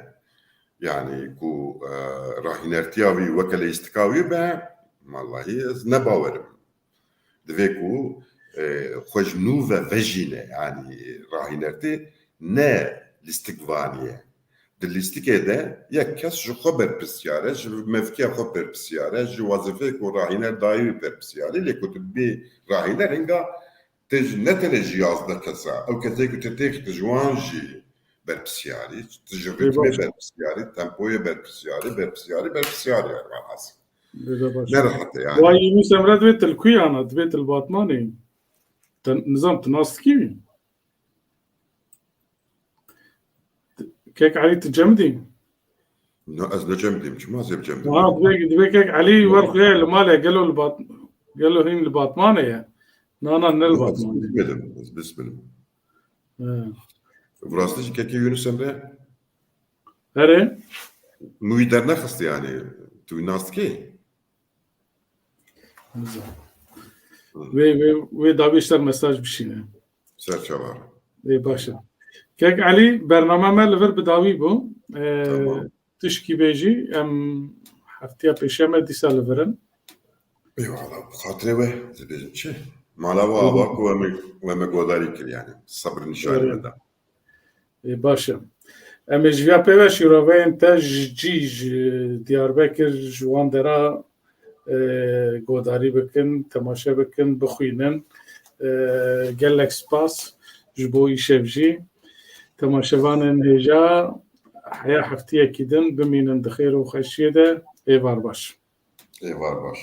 Yani ku e, rahînertiya wî weke lêstika wî be, wallahî ez ne bawerim. Divê ku e, xwe ji nû ve vejîne, yani rahînertê ne lîstikvanî ye. Di lîstikê de yek kes ji xwe berpirsyar e, ji mevkiya xwe berpirsyar e, ji wezîfeyê ku rahîner dayî wî berpirsyar e, lê ku tu bî rahîner hinga tê ji, ne tenê ji yazdeh kesa, ew kesê ku tu têxî tu ji wan jî berpirsyarî, tu ji rîtmê berpirsyarî, tempoyê berpirsyarî, berpirsyarî, berpirsyarî yani velhasil. Ne rehet e yani. Vay Yunus Emre divê til kuyan e, divê til Batmanê. Te nizam tu nas dikî wî? Kek Elî tu cem dî? Na ez ne cem dîm, çima ez ê bi cem dîm? Ha, divê, divê Kek Elî wer xuya li malê gelo li Bat-, gelo hîn li Batmanê ye. Na, na, ne li Batmanê. Ez bismilim, ez bismilim. Bi rastî jî Kekê Yunus Emre. Erê. Min wî dernexist yani. Tu wî nas dikî? Wê, wê, wê dabî ser mesaj bişîne. Ser çavar. Ê, baş e. Kek Elî, bername me li vir bi dawî bû. Ee, tamam. Tişkî bêjî, em heftiya pêşeme dîsa li vir in. Eyvallah, bi xatirê we, ez bêjim çi? Mala we ava ku we me, we me godarî kir yani. Sabr nîşanî me da. Ê, baş e. Em ê ji viya pê ve şîroveyên te ji cî, ji Diyarbekir, ji wan dera, e, godarî bikin, temaşe bikin, bixwînin. E, gelek spas ji bo îşev jî. Temaşevanên hêja heya heftiyekî din bimînin di xêr û xweşiyê de. Êvar baş. Êvar baş.